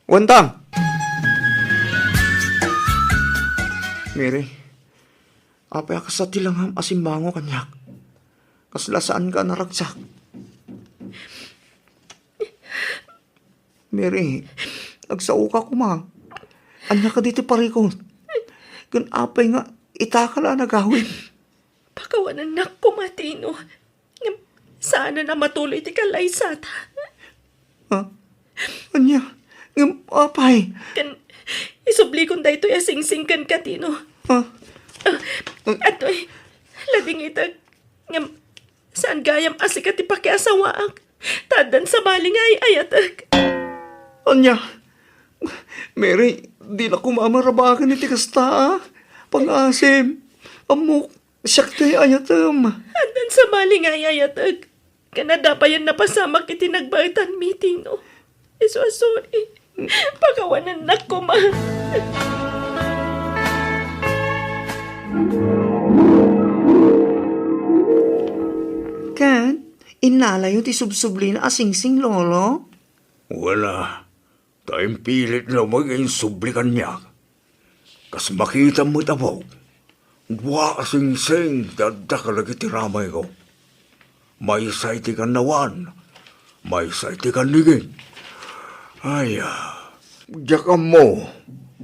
Wen, Tang. Mary, apay a kasta ti langam a simmango kaniak? Kasla saanka a naragsak? Mary, agsaoka koma. Ania kadi ti parikut? Ken apay nga itaka la a nagawid? Pakawanennak koma, Tino. Ngem saanen a matuloy ti kallaysata. Ha? Ania? Ngem apay? Ken isublikon daytoy a singsing kenka, Tino. Ha? Ah, atoy, ladingitek. Ngem saan gayam a sika ti pakiasawaak. Ta addan sabali nga ay-ayatek. Ania? Mary, di la koma marabaken iti kasta, a. Pangngaasim. Ammok, siak ti ay-ayatem. Addan sabali nga ay-ayatek. Ken adda payen napasamak iti nagbaetanmi, Tino. Isu a sorry. Pakawanennak koma. Ken, innalayo ti subsublina a singsing, Lolo? Wala, ta impilit laeng nga insubli kaniak. Kas makitam met, apo, dua a singsing ti adda kadagiti ramayko. Maysa iti kannawan, maysa iti kannigin. Ay, ah, diak ammo.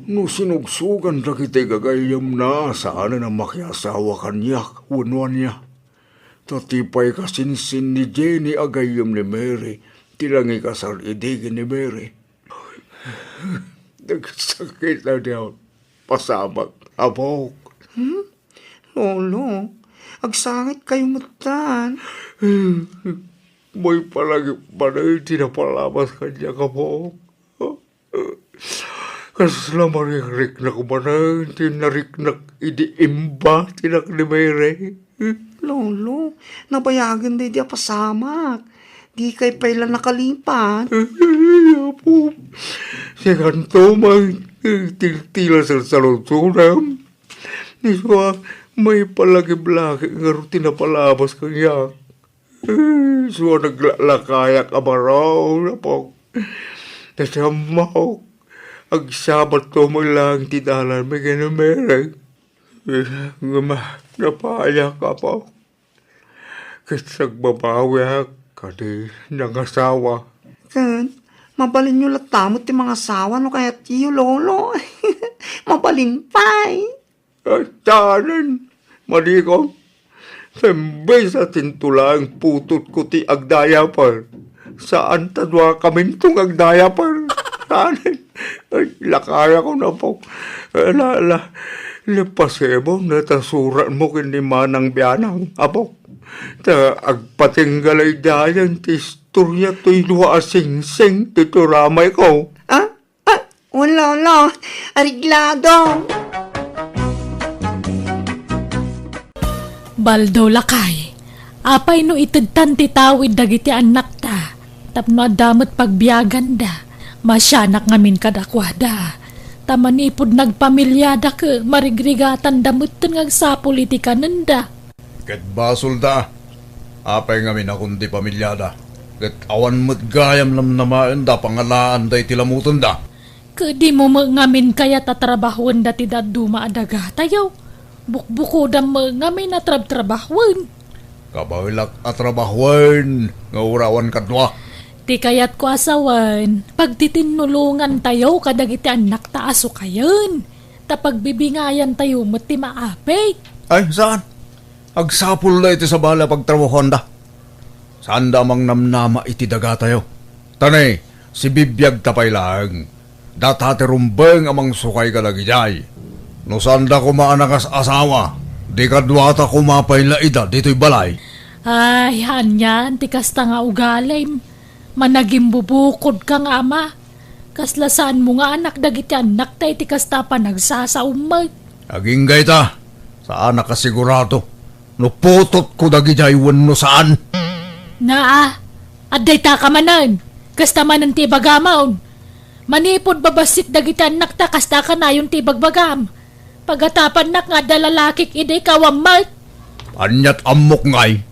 No sinugsogan dagiti gagayyemna, saanen a makiasawa kaniak wenno ania. Ta ti pay kasinsin ni Jenny a gayyem ni Mary, ti nangikasar idi ken ni Mary. Nagsakit a diak pasamak, apok. Hmm? Lolo, agsangit kayo metten. May palagip manen ti napalabas kaniak, apok. Kasla marikriknak manen ti nariknak idi imbatinnak ni Mary. Lolo, nabayagen daydi a pasamak. Di kay pay la nakalipat. Apo, sikanto man, tiltila sa saludsonem. Isua, may palagip lagi nga ti napalabas kaniak. Isua, naglalakayak a baro, apok. Ta siak, agsabatto man lang ti dalanmi ken ni Mary. Ngem napayak, apok. Ket agbabawiak kadi nangasawa. Ket mabalinyo latta met ti mangasawa no kayatyo, Lolo. Mabalin pay. Ay, saanen, manikon. Imbes a tinto laeng putotko ti agdayaper, saan ta duakaminto nga agdayaper. Saanen. Ay, lakayakon, apok. La, la, la, pasibol no ta suratmo ken ni Manang Bianang, apok. Ta agpatingga laydayen ti istorya toy dua a singsing ti turamayko. Ah? Ah, wala, wala. Areglado. Baldaw, lakay, apay no itedtan ti tawid dagiti annakta tapno adda met pagbiaganda? Masianak ngamin kadakuada. Ta manipud nagpamiliada ket marigrigatanda metten nga agsapul iti kanenda. Ket basolda. Apay ngamin a kundi pamiliada? Ket awan met gayam namnamaenda a pangalaanda iti lamutenda. Ket dimo met ngamin kayat a trabahoenda ti dadduma a dagatayo? Bukbukodam met ngamin a trabtrabahoen. Kabaelak a trabahoen nga uray awan kadua. Ti kayatko a sawen, pagtitinulongantayo kadagiti annakta a sukayen, ta pagbibingayantayo met ti maapit. Ay, saan? Agsapulda iti sabali a pagtrabahoanda. Saanda a mangnamnama iti dagatayo. Ta ne, sibibiagta pay laeng. Data ti rumbeng a mangsukay kadagidiay. No saanda koma a nangas-asawa, di kaduata koma pay la ida ditoy balay. Ay, anian ti kasta nga ugalim. Managimbubukodka nga ama. Kasla saanmo nga anak dagiti annakta iti kasta a panagsasaom met. Agingga ita, saanak a sigurado no putotko dagidiay wenno saan. Naa, adda ita ka manen. Kasta manen ti ibagamon. Manipud babassit dagiti annakta, kasta kanayon ti ibagbagam. Pagatapannak nga adda lalakik idi kawam met. Aniat ammok ngay?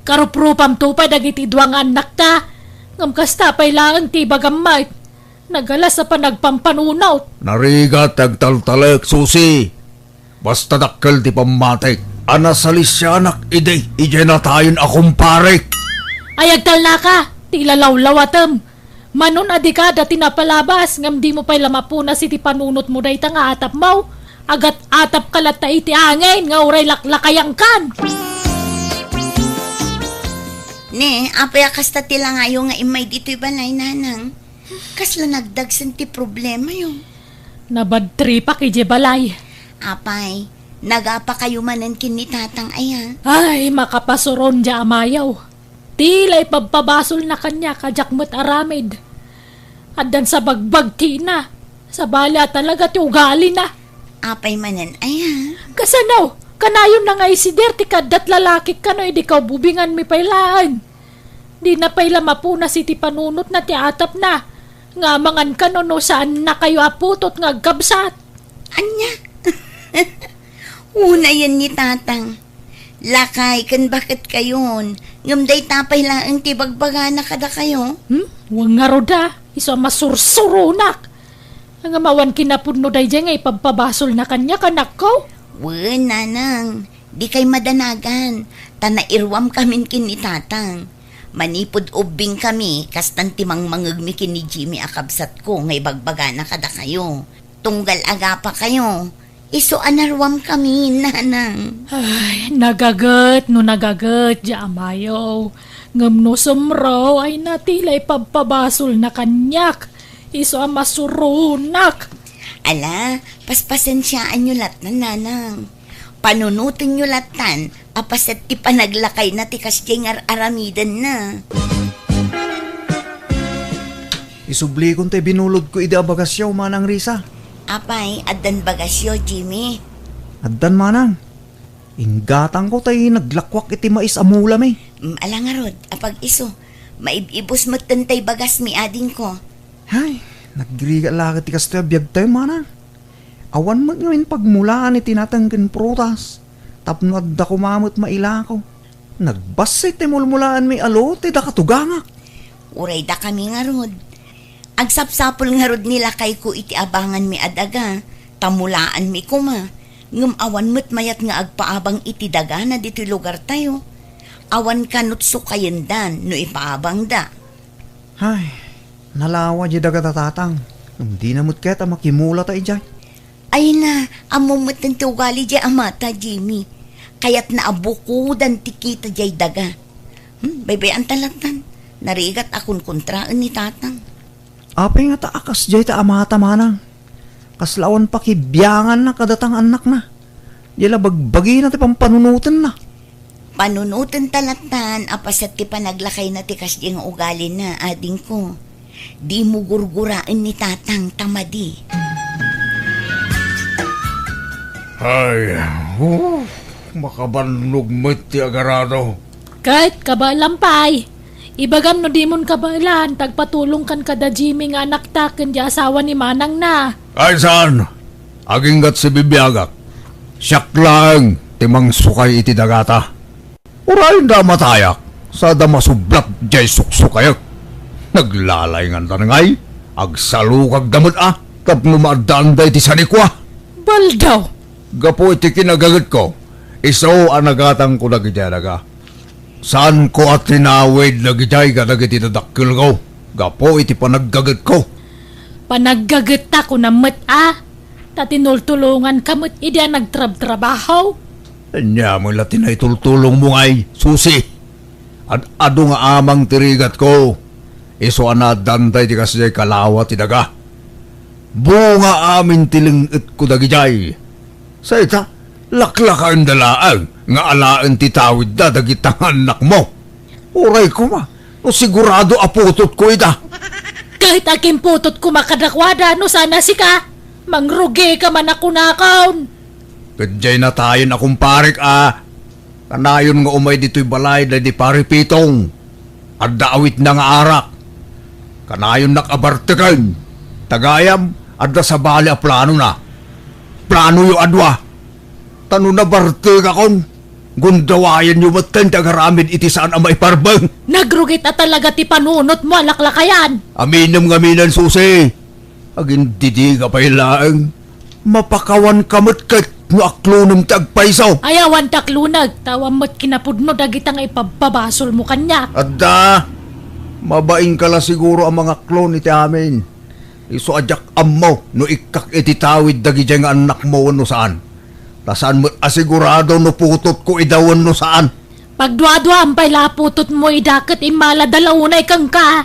Karuprupamto pay dagiti dua nga annakta. Ngem kasta pay laeng ti ibagam met. Nagalas a panagpampanunot. Narigat ti agtaltalek, Susi. Basta dakkel ti pammatik a nasalisianak idi idiay natayen a kumparek. Ay, agtalnaka, ti ilalawlawatem. Manon a dika dati napalabas, ngem dimo pay la mapunas iti panunotmo dayta nga atapmo. Agat-atapka latta iti angin nga uray laklakayangkan. Ne, apay a kasta ti langayo nga immay ditoy balay, nanang? Kasla nagdagsen ti problemayo? Nabadtripak idiay balay. Apay, nagapakayo manen ken ni tatang aya? Ay, makapasuron diay amayo. Ti la ipabpabasolna kaniak a diak met aramid. Addan sa bagbagtina, sabali a talaga ti ugalina. Apay manen aya? Kasano? Kanayonna nga isider ti kaaddat lalakik kano idi kaububinganmi pay laeng. Dina pay la mapunas iti panunotna ti atapna nga amangan kano no saannakayo a putot nga agkabsat. Ania? Unayen ni tatang. Lakay ken baketkayon, ngem dayta pay laeng ti bagbagana kadakayo. Hmm? Wen ngarud a, isu a masursuronak. Ngem awan kinapudno daydiay nga ipabpabasolna kaniak, anakko? Wen, nanang, dikay madanagan, ta nairuamkamin ken ni tatang. Manipud ubbingkami, kastan ti mangmangegmi ken ni Jimmy a kabsatko nga ibagbagana kadakayo. Tunggal agapakayo, isu a naruamkami, nanang. Ay, nagaget no nagaget, diay amayo. Ngem no sumro, ay natila ipabpabasolna kaniak. Isu a masuronak. Ala, paspasensiaanyo lattan, nanang. Panunotenyo lattan a paset ti panaglakayna ti kasdiay nga ar-aramidenna. Isublikon ti binulodko idi a bagasyo, Manang Risa. Apay, addan bagasyo, Jimmy? Addan, Manang. Inggatangko tay naglakuak iti mais a mulami. Mm, ala ngarud, apag-isu. Maib-ibus metten tay bagasmi, adingko. Ay, nagrigat la ket ti kastoy a biagtayo, Manang. Awan met ngamin pagmulaan iti nateng ken prutas, tapno adda koma met mailako. Nagbassit ti mulmulaanmi a lote dakatugangak. Uray dakami ngarud. Agsapsapul ngarud ni lakayko iti abanganmi a daga, ta mulaanmi koma. Ngem awan met mayat nga agpaabang iti dagana ditoy lugartayo. Awan kanut sukayendan no ipaabangda. Ay, nalawa diay dagata, Tatang. Ngem dina met ket a makimulata idiay. Ay na, ammom met ti ugali diay amata, Jimmy. Kayatna a bukodan ti kita diay daga. Hmm, baybay-an ta lattan. Narigat a kunkuntraen ni Tatang. Apay ngata a kasdiay ti amata, Manang? Kasla awan pakibianganna kadata nga annakna. Diay la bagbagina ti pampanunotenna. Panunoten ta lattan a paset ti panaglakayna ti kasdiay nga ugalina, adingko. Dimo gurguraen ni Tatang ta madi. Ay, oh, makabannog met ti agarado. Ket kabaelam pay. Ibagam no dimon kabaelan, ta agpatulongkan kada Jimmy nga anakta ken diay asawa ni manangna. Ay, saan? Aginggat sibibiagak. Siak laeng ti mangsukay iti dagata. Uray da matayak, sada masublat diay suksukayek. Naglalaynganda ngay, agsalukagda met a, tapno maaddaanda iti sanikua. Baldaw! Gapu iti kinagagetko, isu a nagatangko dagidiay daga. Saanko a tinawid dagidiay kadagiti dadakkelko gapu iti panaggagetko. Panaggagetta kunam met a, ta tinultulonganka met idi a nagtrabtrabaho. Ania met la ti naitultulongmo ngay, Susi? Ad-adu nga amang ti rigatko, isu a naaddanta iti kasdiay kalawa ti daga. Bunga amin ti leng-etko dagidiay. Sa ita, laklakaenda laeng nga alaen ti tawidda dagita nga annakmo. Uray koma, no sigurado a putotko ida. Ket agimputot koma kadakuada no saan a sika, mangrugika man a kunakon. Ket diay natayen a kumparek a, kanayon nga umay ditoy balay daydi Pari Pitong. Adda awitna nga arak. Kanayonnak a barteken. Ta gayam, adda sabali a planona. Planoyo a dua. Ta no nabartekakon, gundawayenyo metten ti agaramid iti saan a maiparbeng. Nagrugit a talaga ti panunotmo a laklakayan. Aminem ngamin, Susi. Agindidiga pay laeng. Mapakawanka met ket no aklonem ti agpayso. Ay, awan ti aklonek, ta awan met kinapudno dagita nga ipabpabasolmo kaniak. Adda, mabainka la siguro a mangaklon iti amin. Isu a diak ammo no ikkak iti tawid dagidiay nga annakmo wenno saan. Ta saan met a sigurado no putotko ida wenno saan. Pagduaduam pay la a putotmo ida ket immalada la unay kenka.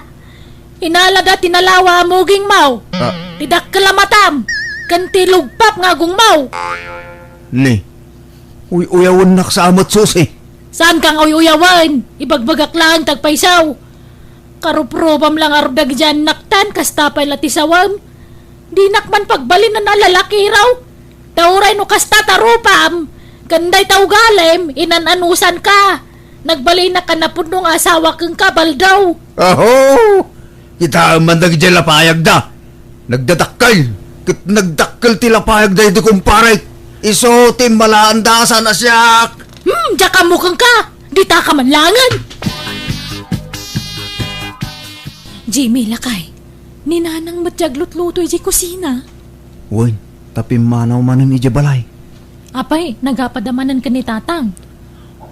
Inalada ti nalawa a mugingmo, ah, ti dakkel a matam, ken ti lugpap nga agongmo. Ni, uy-uyawennak sa met, Susi. Saanka nga uy-uyawen, ibagbagak laeng ti agpayso. Karuprupam la ngarud dagidiay annaktan, kasta pay la ti sawem. Dinak man pagbalinan a lalakiro. Ta uray no kasta ti rupam, ken dayta ugalim, inan-anusanka. Nagbalinak a napudno nga asawa kenka, Baldaw. Aho! Kitaem man dagidiay lapayagda. Nagdadakkel, ket nagdakkel ti lapayagda iti kumparek. Isu ti immalaanda a saan a siak. Hmm, diak ammo kenka. Ditaka man laengen. Jimmy, lakay. Ni Nanang met ti aglutluto idiay kusina. Wen, ta pimmanaw manen idiay balay. Apay, nagapada manen ken ni Tatang?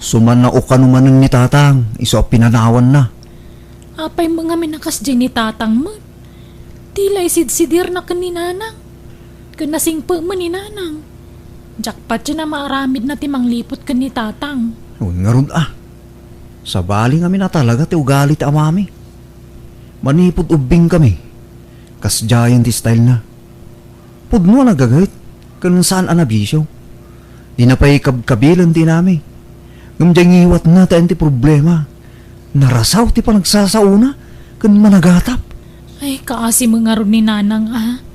Sumannaokano manen ni Tatang, isu a pinanawanna. Apay met ngamin a kasdiay ni Tatang met? Ti la isidsidirna ken ni Nanang. Ken nasingpet met ni Nanang. Diak patien a maaramidna ti mangliput ken ni Tatang. Wen ngarud a. Sabali ngamin a talaga ti ugali ti amami. Manipud ubbingkami, kasdiayen ti stylena. Pudno a nagaget, ken saan a nabisio. Dina pay kabkabilen ti inami. Ngem diay ngiwatna ti ayan ti problema. Narasaw ti panagsasaona ken managatap. Ay, kaasi met ngarud ni Nanang a.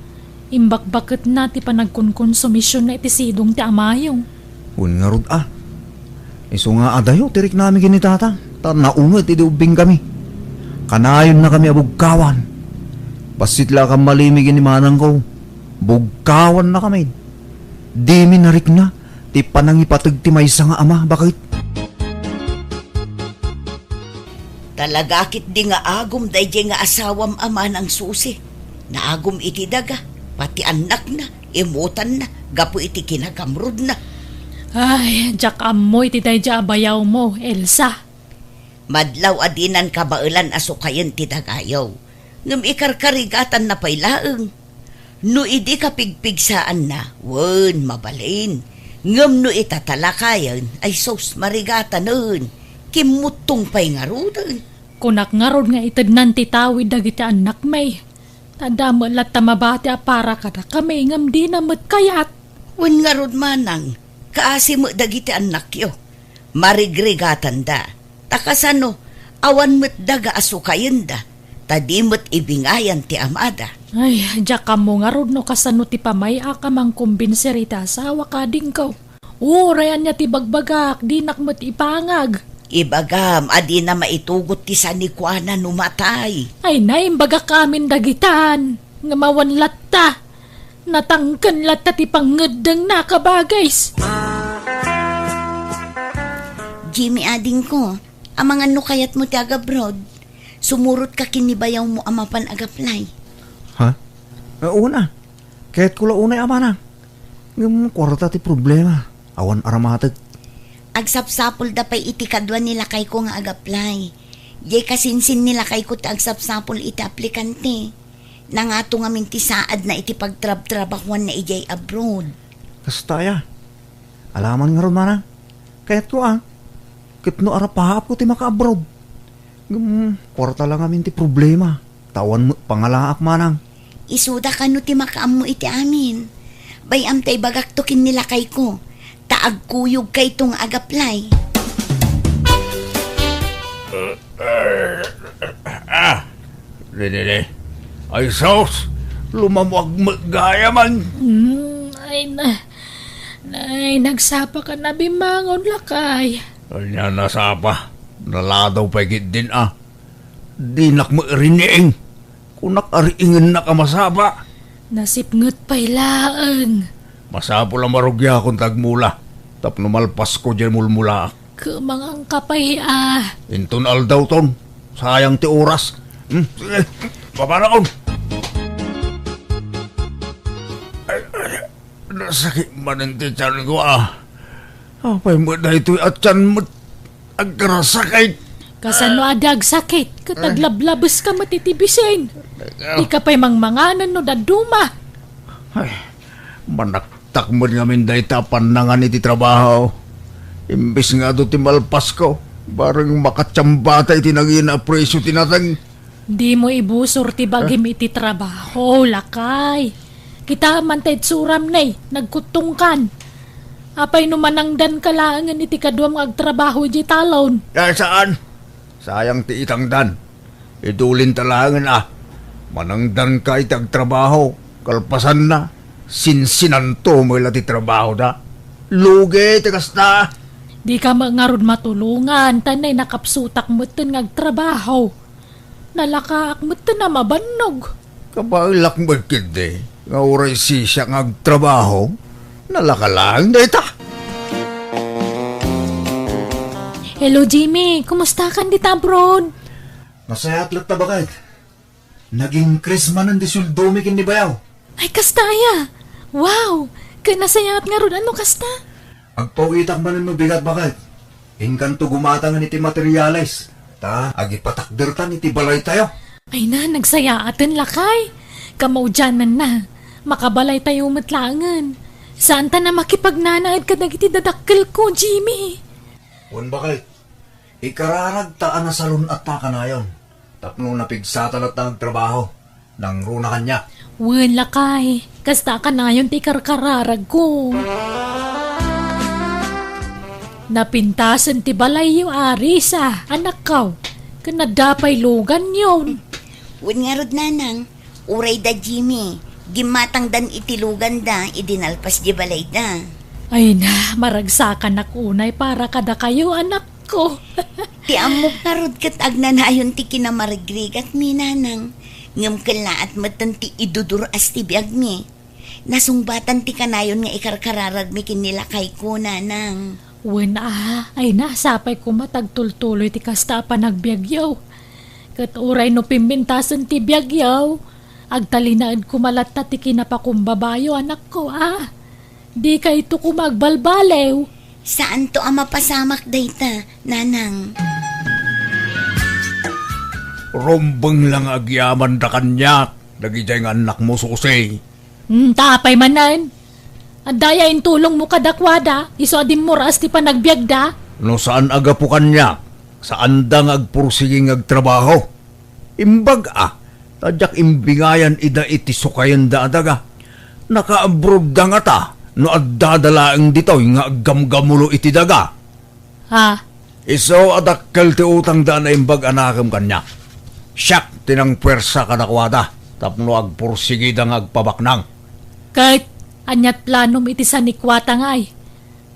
Imbakbaketna ti panagkonkonsumision iti sidong ti amayo. Wen ngarud a. Isu nga adayo ti riknami ken ni Tatang, ta naunget idi ubbingkami. Kanayonnakami a bugkawan. Bassit la a kammalimi ken ni manangko, bugkawannakami. Dimi narikna ti panangipateg ti maysa nga ama, baket. Talaga ketdi nga agum daydiay nga asawam a manang Susi. Naagum iti daga, pati annakna, imutanna, gapu iti kinagamrudna. Ay, diak ammo iti daydiay a bayawmo, Elsa. Madlaw a dinan kabaelan a sukayen ti dagayo, ngem ikarkarigatanna pay laeng. No idi kapigpigsaanna, wen, mabalin. Ngem no itatalakayen, ay sus, marigatanen. Kimmuttong pay ngaruden. Kunak ngarud nga itednan ti tawid dagiti annakmi. Ta adda met latta mabati a para kadakami ngem dina met kayat. Wen ngarud manang, kaasi met dagiti annakyo. Marigrigatanda. Ta kasano, awan met daga a sukayenda, ta di met ibingayan ti amada. Ay, diak ammo ngarud no kasano ti pamay-ak a mangkumbinser iti asawak, adingko. Uray ania ti bagbagak, dinak met ipangag. Ibagam a dina maitugot ti sanikuana no matay. Ay, naimbagak amin dagitan. Ngem awan latta. Natangken latta ti pangngeddengna, kabagis. Jimmy, adingko, amangan no kayatmo ti agabroad, sumurotka ken ni bayawmo a mapan agaplay. Ha? Eh, una. Kayatko la unay a manang. Ngem kuarta ti problema. Awan aramatek. Agsapsapulda pay iti kadua ni lakayko nga agaplay. Diay kasinsin ni lakayko ti agsapsapul iti aplikante. Nangato ngamin ti saadna iti pagtrabtrabahoanna idiay abroad. Kasta aya. Alaman ngarud, manang. Kayatko a. Ket no arapaapko ti makaabroad. Ngem, kuarta la ngamin ti problema. Ta awan met pangalaak, manang. Isuda kano ti makaammo iti amin. Bay-am ta ibagakto ken ni lakayko. Ta agkuyogkayto nga agaplay. Ah, didi, di. Ay, sus! Lumamuag met gayaman. Hmm, ay na, ay, nagsapa ka na bimangon, lakay. Ania nasapa? Naladaw pay ketdin a. Dinak met riing. Kunak a riingennak a masapa. Nasipnget pay laeng. Masapul a marugiakon ta agmula. Tapno malpasko diay mulmulaak. Kumangangka pay a. Inton aldawton, sayang ti oras. Hmm, sige, papanakon. Ay, ay, nasakit manen ti tianko a. Apay met daytoy a tian met agkarasakit? Kasano a di agsakit? Ket aglablabes ka met iti bisin. Di ka pay mangmanganen no dadduma. Ay, manak- Takmed ngamin dayta a pannangan iti trabaho. Imbes nga adu ti malpasko, bareng makatiambata iti nangina a presio ti nateng. Dimo ibusor ti bagim iti trabaho, lakay. Kita man ta itsuram ne, nagkuttongkan. Apay no manangdanka laengen iti kaduam nga agtrabaho idiay talon? Ay, saan? Sayang ti itangdan. Idulinta laengen a manangdanka iti agtrabaho, kalpasanna, sinsinanto met la ti trabahoda. Lugi ti kasta! Dika met ngarud matulongan, ta nay nakapsutak metten nga agtrabaho. Nalakaak metten a mabannog. Kabaelak met ketdi nga uray sisiak nga agtrabaho, nalaka laeng dayta. Hello, Jimmy. Kumusta kan dita abroad? Nasayaat latta, baket. Nag-increase manen ti sueldomi ken ni bayaw. Ay, kasta aya? Wow! Ket nasayaat ngarud a no kasta? Agpawitak manen no bigat, baket. Inkanto gumatangen iti materials, ta agipatakdertan iti balaytayo. Ay na, nagsayaaten, lakay. Kamaudiananna. Makabalaytayo met laengen. Saanta a makipagnanaed kadagiti dadakkelko, Jimmy. Wen, baket, ikararagta a nasalun-atta kanayon tapno napigsata latta nga agtrabaho. Nangruna kaniak. Wen, lakay, kasta a kanayon ti ikarkararagko. Napintasen ti balayyo, Arisa, anakko, ken adda pay luganyo. Wen ngarud, nanang, uray da Jimmy, gimmatangdan iti luganda idi nalpas di balayda. Ay na, maragsakanak unay para kadakayo, anakko. Ti ammok ngarud ket agnanayon ti kinamarigrigatmi, nanang. Ngem kellaat metten ti idudur-as ti biagmi. Nasungbatan ti kanayon nga ikarkararagmi ken ni lakayko, nanang. Wen a, ay na, sapay koma ta agtultuloy ti kasta a panagbiagyo. Ket uray no pimpintasen ti biagyo, agtalinaed koma latta ti kinapakumbabayo, anakko, a. Dikayto koma agbalbaliw. Saanto a mapasamak dayta, nanang. Rumbeng la nga agyamanda kaniak, dagidiay nga annakmo, Susi. Hmm, ta apay manen? Adda aya intulongmo kadakuada, isu a dimmuraas ti panagbiagda? No saan a gapu kaniak, saanda nga agpursigi nga agtrabaho. Imbag a, ta diak imbingayan ida iti sukayenda a daga. Nakaabroadda ngata no addada laeng ditoy nga aggamgamulo iti daga. Ha? Isu a dakkel ti utangda a naimbag a nakem kaniak. Siak ti nangpuersa kadakuada tapno agpursigida nga agpabaknang. Ket aniat planom iti sanikuatangay?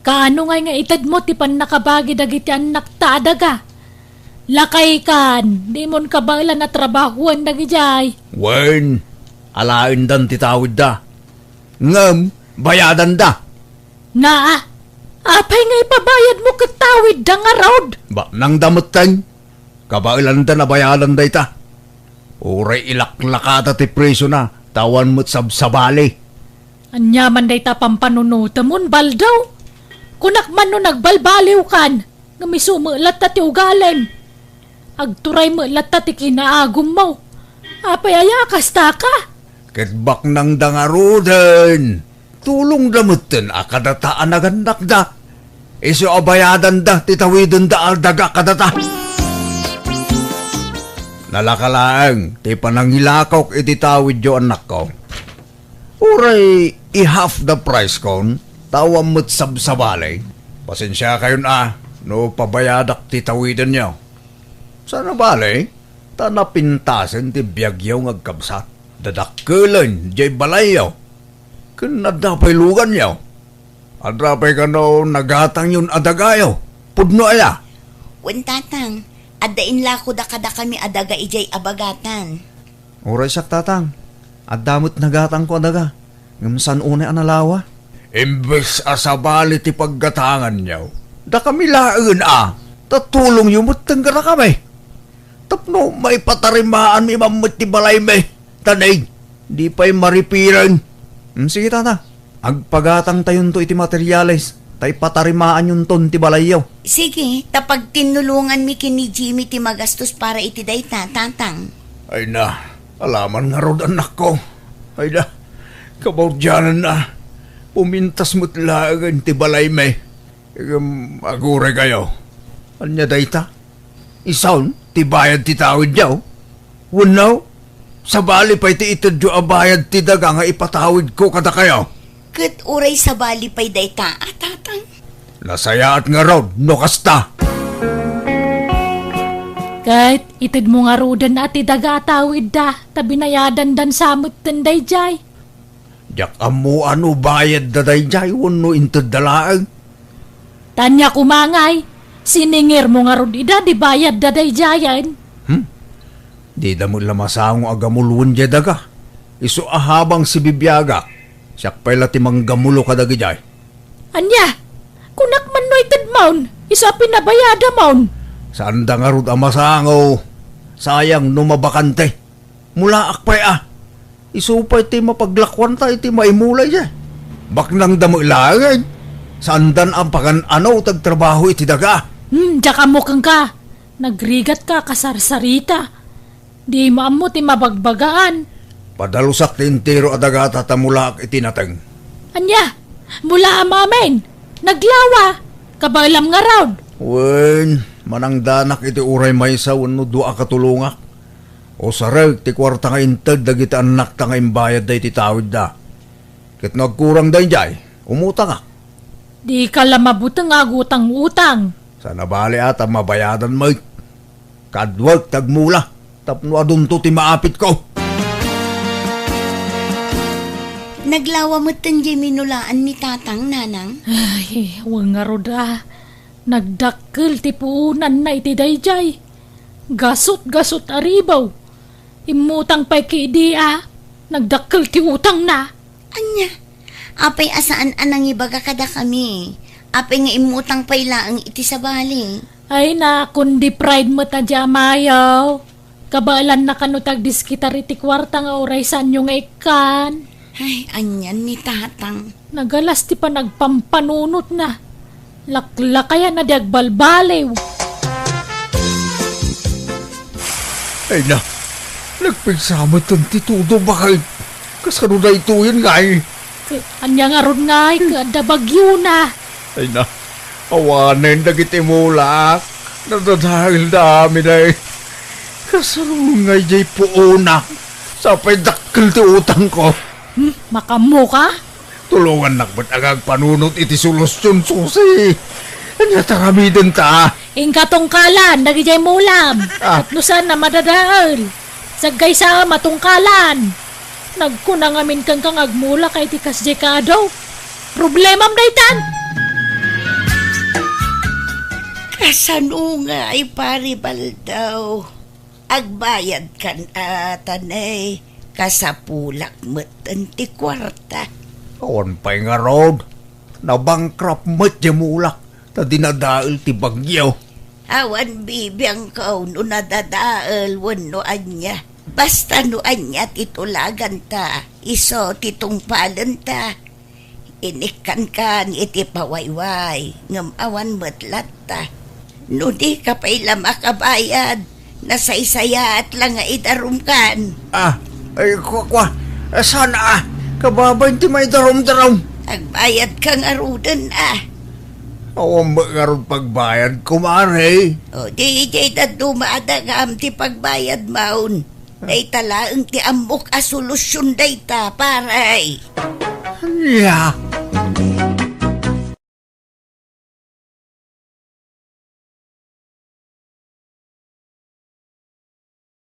Kaano ngay nga itedmo ti pannakabagi dagiti annakta a daga? Lakaykan, dimon kabaelan a trabahoen dagidiay. Wen, alaendan ti tawidda. Ngem, bayadanda. Naa, apay nga ipabayadmo ket tawidda ngarud? Baknangda metten. Kabaelandan a bayadan dayta. Uray ilaklakada ti presiona, ta awan met sabsabali. Ania man dayta pampanunotemon, Baldaw? Kunak man no nagbalbaliwkan, ngem isu met latta ti ugalim. Agturay met latta ti kinaagummo. Apay aya a kastaka? Ket baknangda ngaruden. Tulongda metten a kadata a nagannakda. Isu a bayadanda ti tawidenda a daga kadata. Nalaka laeng ti panangilakok iti tawidyo, annakko. Uray i-half the price kon, ta awan met sabsabali. Pasensiakayon a no pabayadak ti tawidenyo. Saan a bali, ta napintasen ti biagyo nga agkabsat. Dadakkelen diay balayyo. Ken adda pay luganyo. Adda pay kano nagatangyon a dagayo. Pudno aya? Wen, tatang, adda inlakoda kadakami a daga idiay abagatan. Uray siak, tatang, adda met nagatangko a daga, ngem saan unay a nalawa. Imbes a sabali ti paggatanganyo, dakami laengen a, ta tulongyo metten kadakami. Tapno maipatarimaanmi man met ti balaymi, ta nay, di pay maripiren. Hmm, sige, tata. Agpagatangtayonto iti materiales, ta ipatarimaanyonton ti balayyo. Sige, ta pagtinnulonganmi ken ni Jimmy ti magastos para iti dayta, tatang. Ay na, alaman ngarud, annakko. Ay na, kabaudiananna, pumintas met laengen ti balaymi. Ngem aguray kayo. Ania dayta? Isun ti bayad ti tawidyo? Wenno, sabali pay ti itedyo a bayad ti daga nga ipatawidko kadakayo? Ket uray sabali pay dayta a, tatang? Nasayaat ngarud no kasta. Ket itedmo ngaruden a ti daga a tawidda, ta binayadandan sa metten daydiay. Diak ammo a no bayadda daydiay wenno intedda laeng. Ania koma ngay, siningirmo ngarud ida di bayadda daydiayen? Hmm? Dida met la masango a gamuloen diay daga. Isu a habang sibibiagak, siak pay la ti manggamulo kadagidiay. Ania? Kunak man no itedmon, isu a pinabayadamon. Saanda ngarud a masango. Sayang no mabakante. Mulaak pay a. Isu pay ti mapaglakuanta iti maimulay diay. Baknangda met laeng. Saandan a pagan-ano ti agtrabaho iti daga. Hmm, diak ammo kenka. Nagrigatka a kasarsarita. Dimo ammo ti mabagbagaan. Padalusak ti entero a dagata ta mulaak iti nateng. Ania? Mulaam amin? Naglawa? Kabaelam ngarud? Wen, manangdanak iti uray maysa wenno dua a katulongak. Usarek ti kuarta nga inted dagiti annakta nga imbayad daydi tawidda. Ket no agkurang daydiay, umutangak. Dika la mabuteng a agutang-utang. Saan a bale a ta mabayadan met. Kaduak ti agmula tapno adunto ti maapitko. Naglawa metten diay minulaan ni Tatang, Nanang? Ay, wen ngarud a. Nagdakkel ti puonanna iti daydiay. Gasut-gasut a ribaw. Immutang pay ket idi a nagdakkel ti utangna. Ania? Apay a saan a nangibaga kadakami? Apay nga immutang pay laeng iti sabali? Ay na, kundi pride met a di amayo. Kabaelanna kano ti agdiskitar iti kuarta nga uray saanyo nga ikkan. Ay, anian ni Tatang? Nagalas ti panagpampanunotna. Laklakayan a di agbalbaliw. Ay na, nagpigsa metten ti todo, baket. Kasano daytoyen ngay? Ket ania ngarud ngay ket adda bagyona? Ay na, awanen dagiti mulak. Nadadaelda amin ay. Kasano ngay diay puonak? Sapay dakkel ti utangko. Hmm, makaammoka? Tulongannak met nga agpanunot iti solusion, Susi. Ania ti aramidenta? Inka tungkalan dagidiay mulam. Ah. Tapno saan a madadael. Saggaysa a matungkalan. Nagkuna ngamin kenka nga agmulak iti kasdiay kaadu. Problemam daytan. Kasano ngay, Pari Baldaw? Agbayadkan a, ta ne, kasapulak metten ti kuarta. Awan pay ngarud. Nabankrupt met diay mulak ta dinadael ti bagyo. Awan bibiangko no nadadael wenno ania. Basta no ania ti tulaganta, isu ti tungpalenta. Inikkankan iti pawayway, ngem awan met latta. No dika pay la makabayad, nasaysayaat la nga idarumkan. Ah, ay, kua, kua. Eh, saan a? Kababain ti maidarumdarum. Agbayadka ngaruden a. Awan met ngarud pagbayadko, Mari. O, di, di dadduma a dagam ti pagbayadmon. Dayta laeng ti ammok a solusion dayta, pare. Ania?